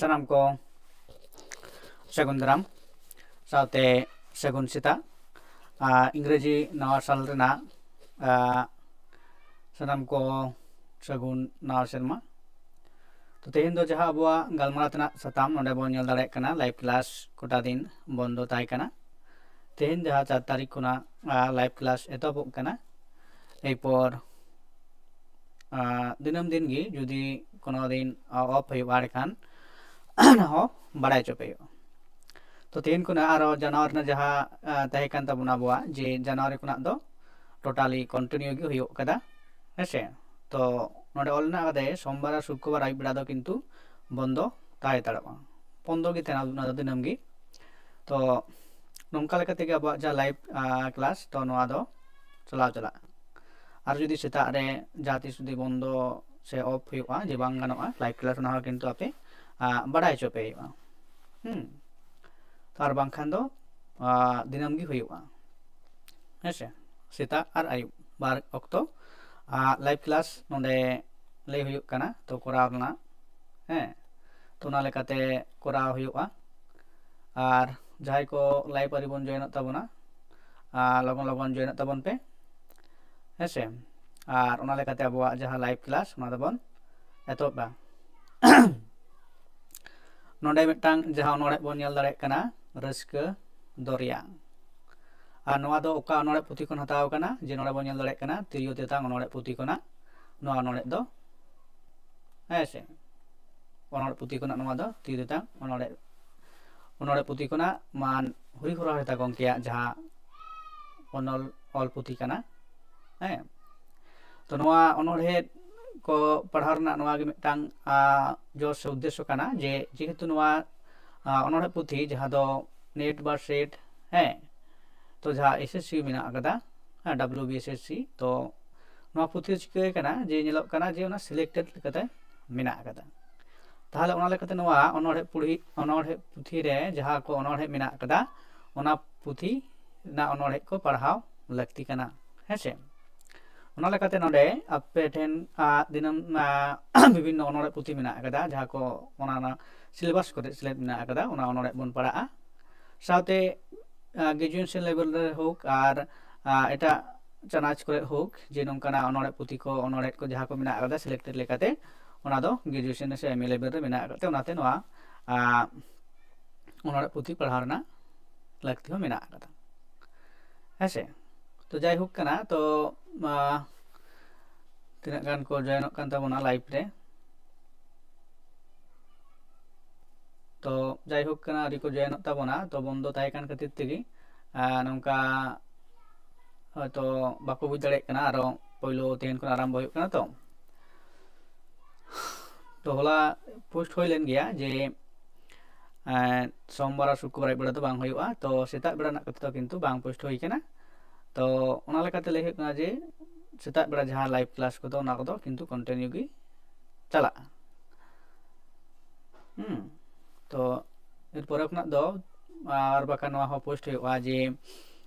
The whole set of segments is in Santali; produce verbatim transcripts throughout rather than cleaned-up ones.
ᱥᱟᱱᱟᱢ ᱠᱚ ᱥᱟᱹᱜᱩᱱ ᱫᱟᱨᱟᱢ ᱥᱟᱶᱛᱮ ᱥᱟᱹᱜᱩᱱ ᱥᱮᱛᱟᱜ᱾ ᱟᱨ ᱤᱝᱨᱮᱡᱤ ᱱᱟᱣᱟ ᱥᱟᱞ ᱨᱮᱱᱟᱜ, ᱟᱨ ᱥᱟᱱᱟᱢ ᱠᱚ ᱥᱟᱹᱜᱩᱱ ᱱᱟᱣᱟ ᱥᱮᱨᱢᱟ᱾ ᱛᱚ, ᱛᱮᱦᱮᱧ ᱫᱚ ᱡᱟᱦᱟᱸ ᱟᱵᱚᱣᱟᱜ ᱜᱟᱞᱢᱟᱨᱟᱣ ᱛᱮᱱᱟᱜ ᱥᱟᱛᱟᱢ, ᱱᱚᱰᱮ ᱵᱚᱱ ᱧᱮᱞ ᱫᱟᱲᱮᱭᱟᱜ ᱠᱟᱱᱟ, ᱞᱟᱭᱤᱵᱷ ᱠᱞᱟᱥ ᱠᱚᱴᱟ ᱫᱤᱱ ᱵᱚᱱᱫᱚ ᱛᱟᱦᱮᱸ ᱠᱟᱱᱟ᱾ ᱛᱮᱦᱮᱧ ᱡᱟᱦᱟᱸ ᱪᱟᱨ ᱛᱟᱹᱨᱤᱠᱷ ᱠᱷᱚᱱᱟᱜ, ᱟᱨ, ᱞᱟᱭᱤᱵᱷ ᱠᱞᱟᱥ ᱮᱛᱚᱦᱚᱵᱚᱜ ᱠᱟᱱᱟ᱾ ᱮᱨᱯᱚᱨ, ᱟᱨ, ᱫᱤᱱᱟᱹᱢ ᱫᱤᱱ ᱜᱮ ᱡᱩᱫᱤ ᱠᱳᱱᱳ ᱫᱤᱱ, ᱟᱨ, ᱚᱯᱷ ᱦᱩᱭᱩᱜᱼᱟ, ᱮᱸᱰᱮᱠᱷᱟᱱ ᱚᱱᱟ ᱦᱚᱸ ᱵᱟᱲᱟᱭ ᱦᱚᱪᱚ ᱯᱮ ᱦᱩᱭᱩᱜᱼᱟ᱾ ᱛᱚ, ᱛᱮᱦᱮᱧ ᱠᱷᱚᱱᱟᱜ ᱟᱨᱚ ᱡᱟᱱᱩᱣᱟᱨᱤ ᱨᱮᱱᱟᱜ ᱡᱟᱦᱟᱸ, ᱟᱨ, ᱛᱟᱦᱮᱸ ᱠᱟᱱ ᱛᱟᱵᱚᱱᱟ ᱟᱵᱚᱣᱟᱜ, ᱡᱮ ᱡᱟᱱᱩᱣᱟᱨᱤ ᱠᱷᱚᱱᱟᱜ ᱫᱚ ᱴᱳᱴᱟᱞᱤ ᱠᱚᱱᱴᱤᱱᱤᱭᱩ ᱜᱮ ᱦᱩᱭᱩᱜ ᱠᱟᱫᱟ, ᱦᱮᱸᱥᱮ᱾ ᱛᱚ, ᱱᱚᱰᱮ ᱚᱞ ᱢᱮᱱᱟᱜ ᱟᱠᱟᱫᱟ, ᱥᱳᱢᱵᱟᱨ ᱟᱨ ᱥᱩᱠᱨᱚᱵᱟᱨ ᱟᱹᱭᱩᱵ ᱵᱮᱲᱟ ᱫᱚ ᱠᱤᱱᱛᱩ ᱵᱚᱱᱫᱚ ᱛᱟᱦᱮᱸ ᱦᱟᱛᱟᱲᱚᱜᱼᱟ᱾ ᱵᱚᱱᱫᱚ ᱜᱮ ᱛᱟᱦᱮᱱᱟ ᱚᱱᱟ ᱫᱚ ᱫᱤᱱᱟᱹᱢ ᱜᱮ᱾ ᱛᱚ, ᱱᱚᱝᱠᱟ ᱞᱮᱠᱟ ᱛᱮᱜᱮ ᱟᱵᱚᱣᱟᱜ ᱡᱟᱦᱟᱸ ᱞᱟᱭᱤᱵᱷ, ᱟᱨ, ᱠᱞᱟᱥ, ᱛᱚ, ᱱᱚᱣᱟ ᱫᱚ ᱪᱟᱞᱟᱣ ᱪᱟᱞᱟᱜᱼᱟ᱾ ᱟᱨ ᱡᱩᱫᱤ ᱥᱮᱛᱟᱜ ᱨᱮ ᱡᱟᱦᱟᱸ ᱛᱤᱥ ᱡᱩᱫᱤ ᱵᱚᱱᱫᱚ ᱥᱮ ᱚᱯᱷ ᱦᱩᱭᱩᱜᱼᱟ, ᱡᱮ ᱵᱟᱝ ᱜᱟᱱᱚᱜᱼᱟ ᱞᱟᱭᱤᱵᱷ ᱠᱞᱟᱥ, ᱚᱱᱟ ᱦᱚᱸ ᱠᱤᱱᱛᱩ ᱟᱯᱮ, ᱟᱨ, ᱵᱟᱲᱟᱭ ᱦᱚᱪᱚ ᱯᱮ ᱦᱩᱭᱩᱜᱼᱟ᱾ ᱦᱩᱸ᱾ ᱟᱨ ᱵᱟᱝᱠᱷᱟᱱ ᱫᱚ, ᱟᱨ, ᱫᱤᱱᱟᱹᱢ ᱜᱮ ᱦᱩᱭᱩᱜᱼᱟ, ᱦᱮᱸᱥᱮ᱾ ᱥᱮᱛᱟᱜ ᱟᱨ ᱟᱹᱭᱩᱵ ᱵᱟᱨ ᱚᱠᱛᱚ, ᱟᱨ, ᱞᱟᱭᱤᱵᱷ ᱠᱞᱟᱥ ᱱᱚᱰᱮ ᱞᱟᱹᱭ ᱦᱩᱭᱩᱜ ᱠᱟᱱᱟ, ᱛᱚ, ᱠᱚᱨᱟᱣ ᱨᱮᱱᱟᱜ, ᱦᱮᱸ, ᱛᱚ, ᱚᱱᱟ ᱞᱮᱠᱟᱛᱮ ᱠᱚᱨᱟᱣ ᱦᱩᱭᱩᱜᱼᱟ᱾ ᱟᱨ ᱡᱟᱦᱟᱸᱭ ᱠᱚ ᱞᱟᱭᱤᱵᱷ ᱟᱹᱣᱨᱤ ᱵᱚᱱ ᱡᱚᱭᱮᱱᱚᱜ ᱛᱟᱵᱚᱱᱟ, ᱟᱨ, ᱞᱚᱜᱚᱱ ᱞᱚᱜᱚᱱ ᱡᱚᱭᱮᱱᱚᱜ ᱛᱟᱵᱚᱱ ᱯᱮ, ᱦᱮᱸᱥᱮ᱾ ᱟᱨ ᱚᱱᱟ ᱞᱮᱠᱟᱛᱮ ᱟᱵᱚᱣᱟᱜ ᱡᱟᱦᱟᱸ ᱞᱟᱭᱤᱵᱷ ᱠᱞᱟᱥ, ᱚᱱᱟ ᱫᱚᱵᱚᱱ ᱮᱛᱚᱦᱚᱵᱟ᱾ ᱱᱚᱰᱮ ᱢᱤᱫᱴᱟᱝ ᱡᱟᱦᱟᱸ ᱚᱱᱚᱬᱦᱮ ᱵᱚᱱ ᱧᱮᱞ ᱫᱟᱲᱮᱭᱟᱜ ᱠᱟᱱᱟ, ᱨᱟᱹᱥᱠᱟᱹ ᱫᱚᱨᱭᱟ᱾ ᱟᱨ ᱱᱚᱣᱟ ᱫᱚ ᱚᱠᱟ ᱚᱱᱚᱬᱦᱮ ᱯᱩᱛᱷᱤ ᱠᱷᱚᱱ ᱦᱟᱛᱟᱣ ᱠᱟᱱᱟ? ᱡᱮ ᱱᱚᱰᱮ ᱵᱚᱱ ᱧᱮᱞ ᱫᱟᱲᱮᱭᱟᱜ ᱠᱟᱱᱟ, ᱛᱤᱨᱭᱳ ᱛᱮᱛᱟᱝ ᱚᱱᱚᱬᱦᱮ ᱯᱩᱛᱷᱤ ᱠᱷᱚᱱᱟᱜ ᱱᱚᱣᱟ ᱚᱱᱚᱬᱦᱮ ᱫᱚ, ᱦᱮᱸ ᱥᱮ, ᱚᱱᱚᱬᱦᱮ ᱯᱩᱛᱷᱤ ᱠᱷᱚᱱᱟᱜ ᱱᱚᱣᱟ ᱫᱚ ᱛᱤᱨᱭᱳ ᱛᱮᱛᱟᱝ ᱚᱱᱚᱬᱦᱮ, ᱚᱱᱚᱬᱦᱮ ᱯᱩᱛᱷᱤ ᱠᱷᱚᱱᱟᱜ ᱢᱟᱱ ᱦᱚᱨᱤᱦᱚᱨ ᱦᱟᱸᱥᱫᱟ ᱜᱚᱢᱠᱮᱭᱟᱜ ᱡᱟᱦᱟᱸ ᱚᱱᱚᱞ ᱚᱞ ᱯᱩᱛᱷᱤ ᱠᱟᱱᱟ᱾ ᱦᱮᱸ, ᱛᱚ, ᱱᱚᱣᱟ ᱚᱱᱚᱬᱦᱮ ᱠᱚ ᱯᱟᱲᱦᱟᱣ ᱨᱮᱱᱟᱜ ᱱᱚᱣᱟ ᱜᱮ ᱢᱤᱫᱴᱟᱝ, ᱟᱸ, ᱡᱚᱥ ᱥᱮ ᱩᱫᱽᱫᱮᱥᱥᱚ ᱠᱟᱱᱟ, ᱡᱮ ᱡᱮᱦᱮᱛᱩ ᱱᱚᱣᱟ, ᱟᱸ, ᱚᱱᱚᱬᱦᱮ ᱯᱩᱛᱷᱤ ᱡᱟᱦᱟᱸ ᱫᱚ ᱱᱮᱴ ᱵᱟ ᱥᱮᱴ, ᱦᱮᱸ, ᱛᱚ, ᱡᱟᱦᱟᱸ ᱮᱥ ᱮᱥ ᱥᱤ ᱢᱮᱱᱟᱜ ᱟᱠᱟᱫᱟ, ᱦᱮᱸ, W B S S C, ᱛᱚ, ᱱᱚᱣᱟ ᱯᱩᱛᱷᱤ ᱨᱮ ᱪᱤᱠᱟᱹ ᱠᱟᱱᱟ ᱡᱮ ᱧᱮᱞᱚᱜ ᱠᱟᱱᱟ ᱡᱮ ᱚᱱᱟ ᱥᱤᱞᱮᱠᱴᱮᱰ ᱞᱮᱠᱟᱛᱮ ᱢᱮᱱᱟᱜ ᱟᱠᱟᱫᱟ᱾ ᱛᱟᱦᱚᱞᱮ ᱚᱱᱟ ᱞᱮᱠᱟᱛᱮ ᱱᱚᱣᱟ ᱚᱱᱚᱬᱦᱮ ᱯᱩᱲᱦᱤ, ᱚᱱᱚᱬᱦᱮ ᱯᱩᱛᱷᱤ ᱨᱮ ᱡᱟᱦᱟᱸ ᱠᱚ ᱚᱱᱚᱬᱦᱮ ᱢᱮᱱᱟᱜ ᱟᱠᱟᱫᱟ, ᱚᱱᱟ ᱯᱩᱛᱷᱤ ᱨᱮᱱᱟᱜ ᱚᱱᱚᱬᱦᱮ ᱠᱚ ᱯᱟᱲᱦᱟᱣ ᱞᱟᱹᱠᱛᱤ ᱠᱟᱱᱟ, ᱦᱮᱸ ᱥᱮ᱾ ᱚᱱᱟ ᱞᱮᱠᱟᱛᱮ ᱱᱚᱰᱮ ᱟᱯᱮ ᱴᱷᱮᱱ ᱫᱤᱱᱟᱹᱢ ᱵᱤᱵᱷᱤᱱᱱᱚ ᱚᱱᱚᱬᱦᱮ ᱯᱩᱛᱷᱤ ᱢᱮᱱᱟᱜ ᱟᱠᱟᱫᱟ, ᱡᱟᱦᱟᱸ ᱠᱚ ᱚᱱᱟ ᱥᱤᱞᱮᱵᱟᱥ ᱠᱚᱨᱮ ᱥᱮᱞᱮᱫ ᱢᱮᱱᱟᱜ ᱟᱠᱟᱫᱟ, ᱚᱱᱟ ᱚᱱᱚᱬᱦᱮ ᱵᱚᱱ ᱯᱟᱲᱦᱟᱜᱼᱟ᱾ ᱥᱟᱶᱛᱮ ᱜᱨᱮᱡᱩᱭᱮᱥᱚᱱ ᱞᱮᱵᱮᱞ ᱨᱮ ᱦᱳᱠ ᱟᱨ ᱮᱴᱟᱜ ᱪᱟᱱᱟᱪ ᱠᱚᱨᱮ ᱦᱳᱠ, ᱡᱮ ᱱᱚᱝᱠᱟᱱᱟᱜ ᱚᱱᱚᱬᱦᱮ ᱯᱩᱛᱷᱤ ᱠᱚ, ᱚᱱᱚᱬᱦᱮ ᱠᱚ ᱡᱟᱦᱟᱸ ᱠᱚ ᱢᱮᱱᱟᱜ ᱟᱠᱟᱫᱟ ᱥᱤᱞᱮᱠᱴᱮᱰ ᱞᱮᱠᱟᱛᱮ, ᱚᱱᱟ ᱫᱚ ᱜᱨᱮᱡᱩᱭᱮᱥᱚᱱ ᱥᱮ ᱮᱢ ᱮ ᱞᱮᱵᱮᱞ ᱨᱮ ᱢᱮᱱᱟᱜ ᱟᱠᱟᱫ ᱛᱮ, ᱚᱱᱟᱛᱮ ᱱᱚᱣᱟ ᱚᱱᱚᱬᱦᱮ ᱯᱩᱛᱷᱤ ᱯᱟᱲᱦᱟᱣ ᱨᱮᱱᱟᱜ ᱞᱟᱹᱠᱛᱤ ᱦᱚᱸ ᱢᱮᱱᱟᱜ ᱟᱠᱟᱫᱟ᱾ ᱦᱮᱸ ᱥᱮ? ᱛᱚ ᱡᱟᱭᱦᱳᱠ ᱠᱟᱱᱟ, ᱛᱚ ᱛᱤᱱᱟᱹᱜ ᱜᱟᱱ ᱠᱚ ᱡᱚᱭᱮᱱᱚᱜ ᱠᱟᱱ ᱛᱟᱵᱚᱱᱟ ᱞᱟᱭᱤᱵᱷ ᱨᱮ᱾ ᱛᱚ ᱡᱟᱭᱦᱳᱠ ᱠᱟᱱᱟ, ᱟᱹᱰᱤ ᱠᱚ ᱡᱚᱭᱮᱱᱚᱜ ᱛᱟᱵᱚᱱᱟ᱾ ᱛᱚ ᱵᱚᱱᱫᱚ ᱛᱟᱦᱮᱸ ᱠᱟᱱ ᱠᱷᱟᱹᱛᱤᱨ ᱛᱮᱜᱮ ᱱᱚᱝᱠᱟ ᱦᱚᱭᱛᱚ ᱵᱟᱠᱚ ᱵᱩᱡᱽ ᱫᱟᱲᱮᱭᱟᱜ ᱠᱟᱱᱟ, ᱟᱨᱚ ᱯᱳᱭᱞᱳ ᱛᱮᱦᱮᱧ ᱠᱷᱚᱱ ᱟᱨᱟᱢᱵᱚ ᱦᱩᱭᱩᱜ ᱠᱟᱱᱟ᱾ ᱛᱚ ᱛᱚ ᱦᱚᱞᱟ ᱯᱳᱥᱴ ᱦᱩᱭ ᱞᱮᱱ ᱜᱮᱭᱟ ᱡᱮ ᱥᱳᱢᱵᱟᱨ ᱟᱨ ᱥᱩᱠᱨᱵᱟᱨ ᱟᱹᱭᱩᱵ ᱵᱮᱲᱟ ᱫᱚ ᱵᱟᱝ ᱦᱩᱭᱩᱜᱼᱟ, ᱛᱚ ᱥᱮᱛᱟᱜ ᱵᱮᱲᱟ ᱨᱮᱱᱟᱜ ᱠᱟᱛᱷᱟ ᱫᱚ ᱠᱤᱱᱛᱩ ᱵᱟᱝ ᱯᱳᱥᱴ ᱦᱩᱭ ᱠᱟᱱᱟ᱾ ᱛᱚ ᱚᱱᱟ ᱞᱮᱠᱟᱛᱮ ᱞᱟᱹᱭ ᱦᱩᱭᱩᱜ ᱠᱟᱱᱟ ᱡᱮ ᱥᱮᱛᱟᱜ ᱵᱮᱲᱟ ᱡᱟᱦᱟᱸ ᱞᱟᱭᱤᱵᱷ ᱠᱞᱟᱥ ᱠᱚᱫᱚ, ᱚᱱᱟ ᱠᱚᱫᱚ ᱠᱤᱱᱛᱩ ᱠᱚᱱᱴᱤᱱᱤᱭᱩ ᱜᱮ ᱪᱟᱞᱟᱜᱼᱟ᱾ ᱦᱩᱸ, ᱛᱚ ᱮᱨᱯᱚᱨᱮ ᱠᱷᱚᱱᱟᱜ ᱫᱚ ᱟᱨ ᱵᱟᱠᱷᱟᱱ ᱱᱚᱣᱟ ᱦᱚᱸ ᱯᱳᱥᱴ ᱦᱩᱭᱩᱜᱼᱟ ᱡᱮ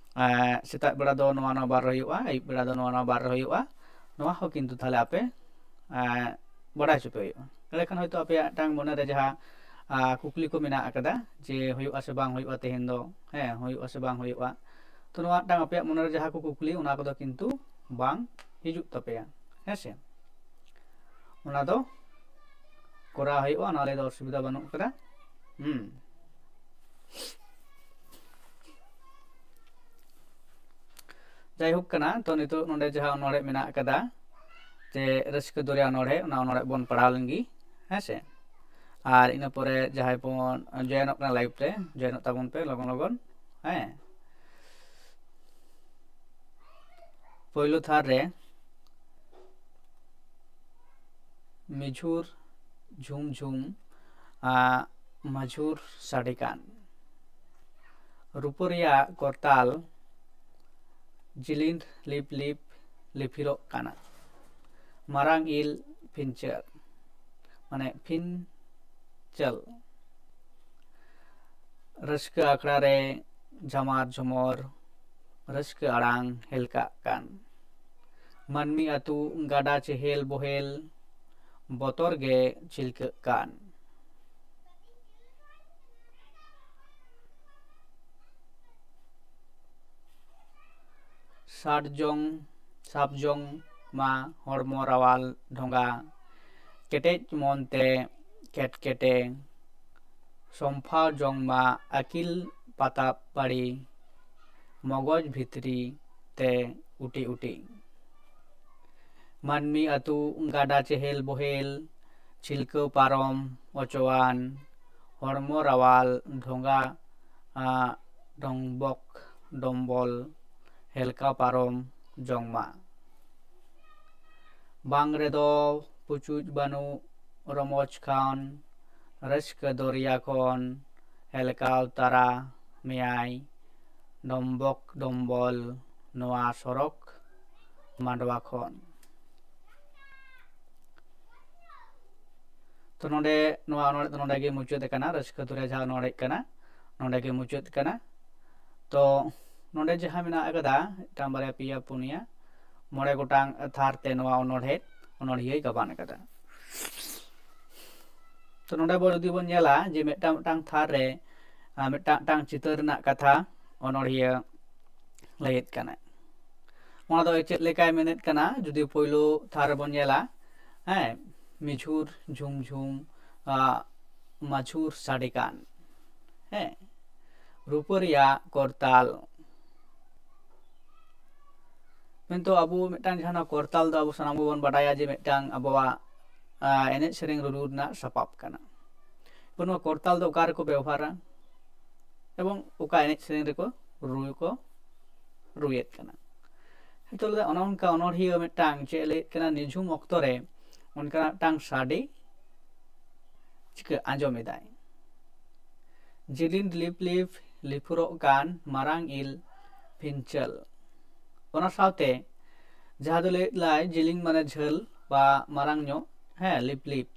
ᱥᱮᱛᱟᱜ ᱵᱮᱲᱟ ᱫᱚ ᱱᱚᱣᱟ ᱱᱚᱣᱟ ᱵᱟᱨ ᱨᱮ ᱦᱩᱭᱩᱜᱼᱟ, ᱟᱹᱭᱩᱵ ᱵᱮᱲᱟ ᱫᱚ ᱱᱚᱣᱟ ᱱᱚᱣᱟ ᱵᱟᱨ ᱨᱮ ᱦᱩᱭᱩᱜᱼᱟ᱾ ᱱᱚᱣᱟ ᱦᱚᱸ ᱠᱤᱱᱛᱩ ᱛᱟᱦᱞᱮ ᱟᱯᱮ ᱵᱟᱲᱟᱭ ᱦᱚᱪᱚ ᱯᱮ ᱦᱩᱭᱩᱜᱼᱟ᱾ ᱮᱸᱰᱮᱠᱷᱟᱱ ᱦᱚᱭᱛᱳ ᱟᱯᱮᱭᱟᱜ ᱢᱤᱫᱴᱟᱝ ᱢᱚᱱᱮᱨᱮ ᱡᱟᱦᱟᱸ ᱠᱩᱠᱞᱤ ᱠᱚ ᱢᱮᱱᱟᱜ ᱟᱠᱟᱫᱟ ᱡᱮ ᱦᱩᱭᱩᱜᱼᱟ ᱥᱮ ᱵᱟᱝ ᱦᱩᱭᱩᱜᱼᱟ ᱛᱮᱦᱮᱧ ᱫᱚ, ᱦᱮᱸ ᱦᱩᱭᱩᱜᱼᱟ ᱥᱮ ᱵᱟᱝ ᱦᱩᱭᱩᱜᱼᱟ, ᱛᱚ ᱱᱚᱣᱟ ᱢᱤᱫᱴᱟᱝ ᱟᱯᱮᱭᱟᱜ ᱢᱚᱱᱮᱨᱮ ᱡᱟᱦᱟᱸ ᱠᱚ ᱠᱩᱠᱞᱤ, ᱚᱱᱟ ᱠᱚᱫᱚ ᱠᱤᱱᱛᱩ ᱵᱟᱝ ᱦᱤᱡᱩᱜ ᱛᱟᱯᱮᱭᱟ᱾ ᱦᱮᱸ ᱥᱮ? ᱚᱱᱟ ᱫᱚ ᱠᱚᱨᱟᱣ ᱦᱩᱭᱩᱜᱼᱟ, ᱚᱱᱟ ᱞᱟᱹᱜᱤᱫ ᱫᱚ ᱚᱥᱩᱵᱤᱫᱷᱟ ᱵᱟᱹᱱᱩᱜ ᱟᱠᱟᱫᱟ᱾ ᱦᱩᱸ, ᱡᱟᱭᱦᱳᱠ ᱠᱟᱱᱟ, ᱛᱚ ᱱᱤᱛᱚᱜ ᱱᱚᱰᱮ ᱡᱟᱦᱟᱸ ᱚᱱᱚᱬᱦᱮ ᱢᱮᱱᱟᱜ ᱟᱠᱟᱫᱟ ᱡᱮ ᱨᱟᱹᱥᱠᱟᱹ ᱫᱚᱨᱭᱟ ᱚᱱᱚᱬᱦᱮ, ᱚᱱᱟ ᱚᱱᱚᱬᱦᱮ ᱵᱚᱱ ᱯᱟᱲᱦᱟᱣ ᱞᱮᱱ ᱜᱮ᱾ ᱦᱮᱸ ᱥᱮ? ᱟᱨ ᱤᱱᱟᱹ ᱯᱚᱨᱮ ᱡᱟᱦᱟᱸᱭ ᱵᱚᱱ ᱡᱚᱭᱮᱱᱚᱜ ᱠᱟᱱᱟ ᱞᱟᱭᱤᱵᱷ ᱨᱮ, ᱡᱚᱭᱮᱱᱚᱜ ᱛᱟᱵᱚᱱ ᱯᱮ ᱞᱚᱜᱚᱱ ᱞᱚᱜᱚᱱ᱾ ᱦᱮᱸ, ᱯᱳᱭᱞᱳ ᱛᱷᱟᱨ ᱨᱮ ᱢᱤᱡᱷᱩᱨ ᱡᱷᱩᱢ ᱡᱷᱩᱢ ᱢᱟᱡᱷᱩᱨ ᱥᱟᱰᱮ ᱠᱟᱱ, ᱨᱩᱯᱟᱹ ᱨᱮᱭᱟᱜ ᱠᱚᱨᱛᱟᱞ ᱡᱤᱞᱤᱧ ᱞᱤᱯ ᱞᱤᱯ ᱞᱤᱯᱷᱤᱨᱚᱜ ᱠᱟᱱᱟ᱾ ᱢᱟᱨᱟᱝ ᱤᱞ ᱯᱷᱤᱱᱪᱟᱹᱨ, ᱢᱟᱱᱮ ᱯᱷᱤᱱᱪᱟᱹᱞ, ᱨᱟᱹᱥᱠᱟᱹ ᱟᱠᱷᱲᱟ ᱨᱮ ᱡᱷᱟᱢᱟᱨ ᱡᱷᱚᱢᱚᱨ ᱨᱟᱹᱥᱠᱟᱹ ᱟᱲᱟᱝ ᱦᱮᱞᱠᱟᱜ ᱠᱟᱱ᱾ ᱢᱟᱹᱱᱢᱤ ᱟᱹᱛᱩ ᱜᱟᱰᱟ ᱪᱮᱦᱮᱞ ᱵᱚᱦᱮᱞ ᱵᱚᱛᱚᱨ ᱜᱮ ᱪᱷᱤᱞᱠᱟᱹᱜ ᱠᱟᱱ᱾ ᱥᱟᱴ ᱡᱚᱝ ᱥᱟᱵ ᱡᱚᱝ ᱢᱟ ᱦᱚᱲᱢᱚ ᱨᱟᱣᱟᱞ ᱰᱷᱚᱸᱜᱟ, ᱠᱮᱴᱮᱡ ᱢᱚᱱᱛᱮ ᱠᱮᱴᱠᱮᱴᱮ, ᱥᱚᱢᱯᱷᱟᱣ ᱡᱚᱝ ᱢᱟ ᱟᱹᱠᱤᱞ ᱯᱟᱛᱟ ᱵᱟᱲᱤ, ᱢᱚᱜᱚᱡᱽ ᱵᱷᱤᱛᱨᱤ ᱛᱮ ᱩᱴᱤ ᱩᱴᱤ᱾ ᱢᱟᱹᱱᱢᱤ ᱟᱹᱛᱩ ᱜᱟᱰᱟ ᱪᱮᱦᱮᱞ ᱵᱚᱦᱮᱞ, ᱪᱷᱤᱞᱠᱟᱹᱣ ᱯᱟᱨᱚᱢ ᱚᱪᱚᱣᱟᱱ, ᱦᱚᱲᱢᱚ ᱨᱟᱣᱟᱞ ᱰᱷᱚᱸᱜᱟ, ᱟ, ᱰᱚᱝᱵᱚᱠ ᱰᱚᱢᱵᱚᱞ ᱦᱮᱞᱠᱟᱣ ᱯᱟᱨᱚᱢ ᱡᱚᱝ ᱢᱟ᱾ ᱵᱟᱝ ᱨᱮᱫᱚ ᱯᱩᱪᱩᱡ ᱵᱟᱹᱱᱩᱜ ᱨᱚᱢᱚᱡᱽ ᱠᱷᱟᱱ, ᱨᱟᱹᱥᱠᱟᱹ ᱫᱚᱨᱭᱟ ᱠᱷᱚᱱ ᱦᱮᱞᱠᱟᱣ ᱛᱟᱨᱟ ᱢᱮᱭᱟᱭ ᱰᱚᱢᱵᱚᱠ ᱰᱚᱢᱵᱚᱞ ᱱᱚᱣᱟ ᱥᱚᱨᱚᱠ ᱢᱟᱰᱣᱟ ᱠᱷᱚᱱ᱾ ᱛᱚ ᱱᱚᱰᱮ ᱱᱚᱣᱟ ᱚᱱᱚᱬᱦᱮ ᱫᱚ ᱱᱚᱰᱮ ᱜᱮ ᱢᱩᱪᱟᱹᱫ ᱟᱠᱟᱱᱟ᱾ ᱨᱟᱹᱥᱠᱟᱹ ᱫᱚᱨᱭᱟ ᱡᱟᱦᱟᱸ ᱚᱱᱚᱬᱦᱮ ᱠᱟᱱᱟ, ᱱᱚᱰᱮ ᱜᱮ ᱢᱩᱪᱟᱹᱫ ᱠᱟᱱᱟ᱾ ᱛᱚ ᱱᱚᱰᱮ ᱡᱟᱦᱟᱸ ᱢᱮᱱᱟᱜ ᱟᱠᱟᱫᱟ ᱢᱤᱫᱴᱟᱝ ᱵᱟᱨᱭᱟ ᱯᱮᱭᱟ ᱯᱩᱱᱭᱟ ᱢᱚᱬᱮ ᱜᱚᱴᱟᱝ ᱛᱷᱟᱨ ᱛᱮ ᱱᱚᱣᱟ ᱚᱱᱚᱬᱦᱮ ᱚᱱᱚᱬᱦᱤᱭᱟᱹᱭ ᱜᱟᱵᱟᱱ ᱟᱠᱟᱫᱟ᱾ ᱛᱚ ᱱᱚᱰᱮ ᱵᱚ ᱡᱩᱫᱤ ᱵᱚᱱ ᱧᱮᱞᱟ ᱡᱮ ᱢᱤᱫᱴᱟᱝ ᱢᱤᱫᱴᱟᱝ ᱛᱷᱟᱨ ᱨᱮ, ᱟᱨ, ᱢᱤᱫᱴᱟᱝ ᱢᱤᱫᱴᱟᱝ ᱪᱤᱛᱟᱹᱨ ᱨᱮᱱᱟᱜ ᱠᱟᱛᱷᱟ ᱚᱱᱚᱬᱦᱤᱭᱟᱹ ᱞᱟᱹᱭᱮᱫ ᱠᱟᱱᱟᱭ᱾ ᱚᱱᱟ ᱫᱚ ᱪᱮᱫ ᱞᱮᱠᱟᱭ ᱢᱮᱱᱮᱫ ᱠᱟᱱᱟ? ᱡᱩᱫᱤ ᱯᱳᱭᱞᱳ ᱛᱷᱟᱨ ᱨᱮᱵᱚᱱ ᱧᱮᱞᱟ, ᱦᱮᱸ, ᱢᱤᱡᱷᱩᱨ ᱡᱷᱩᱢ ᱡᱷᱩᱢ, ᱟ, ᱢᱟᱡᱷᱩᱨ ᱥᱟᱰᱮ ᱠᱟᱱ, ᱦᱮᱸ, ᱨᱩᱯᱟᱹ ᱨᱮᱭᱟᱜ ᱠᱚᱨᱛᱟᱞ᱾ ᱢᱮᱱᱛᱚ ᱟᱵᱚ ᱢᱤᱫᱴᱟᱝ ᱡᱟᱦᱟᱸ ᱠᱚᱨᱛᱟᱞ ᱫᱚ ᱟᱵᱚ ᱥᱟᱱᱟᱢ ᱜᱮᱵᱚᱱ ᱵᱟᱰᱟᱭᱟ ᱡᱮ ᱢᱤᱫᱴᱟᱝ ᱟᱵᱚᱣᱟᱜ, ᱟ, ᱮᱱᱮᱡ ᱥᱮᱨᱮᱧ ᱨᱩᱨᱩ ᱨᱮᱱᱟᱜ ᱥᱟᱯᱟᱵ ᱠᱟᱱᱟ᱾ ᱛᱚ ᱱᱚᱣᱟ ᱠᱚᱨᱛᱟᱞ ᱫᱚ ᱚᱠᱟ ᱨᱮᱠᱚ ᱵᱮᱣᱦᱟᱨᱟ ᱮᱵᱚᱝ ᱚᱠᱟ ᱮᱱᱮᱡ ᱥᱮᱨᱮᱧ ᱨᱮᱠᱚ ᱨᱩ ᱠᱚ ᱨᱩᱭᱮᱫ ᱠᱟᱱᱟ? ᱱᱤᱛᱚᱜ ᱞᱮᱫᱟ ᱚᱱᱮ ᱚᱱᱠᱟ ᱚᱱᱚᱬᱦᱤᱭᱟᱹ ᱢᱤᱫᱴᱟᱝ ᱪᱮᱫ ᱮ ᱞᱟᱹᱭᱮᱫ ᱠᱟᱱᱟ, ᱱᱤᱡᱷᱩᱢ ᱚᱠᱛᱚ ᱨᱮ ᱚᱱᱠᱟᱱᱟᱜ ᱢᱤᱫᱴᱟᱝ ᱥᱟᱰᱮ ᱪᱤᱠᱟᱹ ᱟᱸᱡᱚᱢ ᱮᱫᱟᱭ, ᱡᱤᱞᱤᱧ ᱞᱤᱯ ᱞᱤᱯ ᱞᱤᱯᱷᱩᱨᱚᱜ ᱠᱟᱱ ᱢᱟᱨᱟᱝ ᱤᱞ ᱯᱷᱤᱱᱪᱟᱹᱞ᱾ ᱚᱱᱟ ᱥᱟᱶᱛᱮ ᱡᱟᱦᱟᱸ ᱫᱚ ᱞᱟᱹᱭᱮᱫ ᱞᱟᱭ ᱡᱤᱞᱤᱧ ᱢᱟᱱᱮ ᱡᱷᱟᱹᱞ ᱵᱟ ᱢᱟᱨᱟᱝ ᱧᱚᱜ, ᱦᱮᱸ, ᱞᱤᱯ ᱞᱤᱯ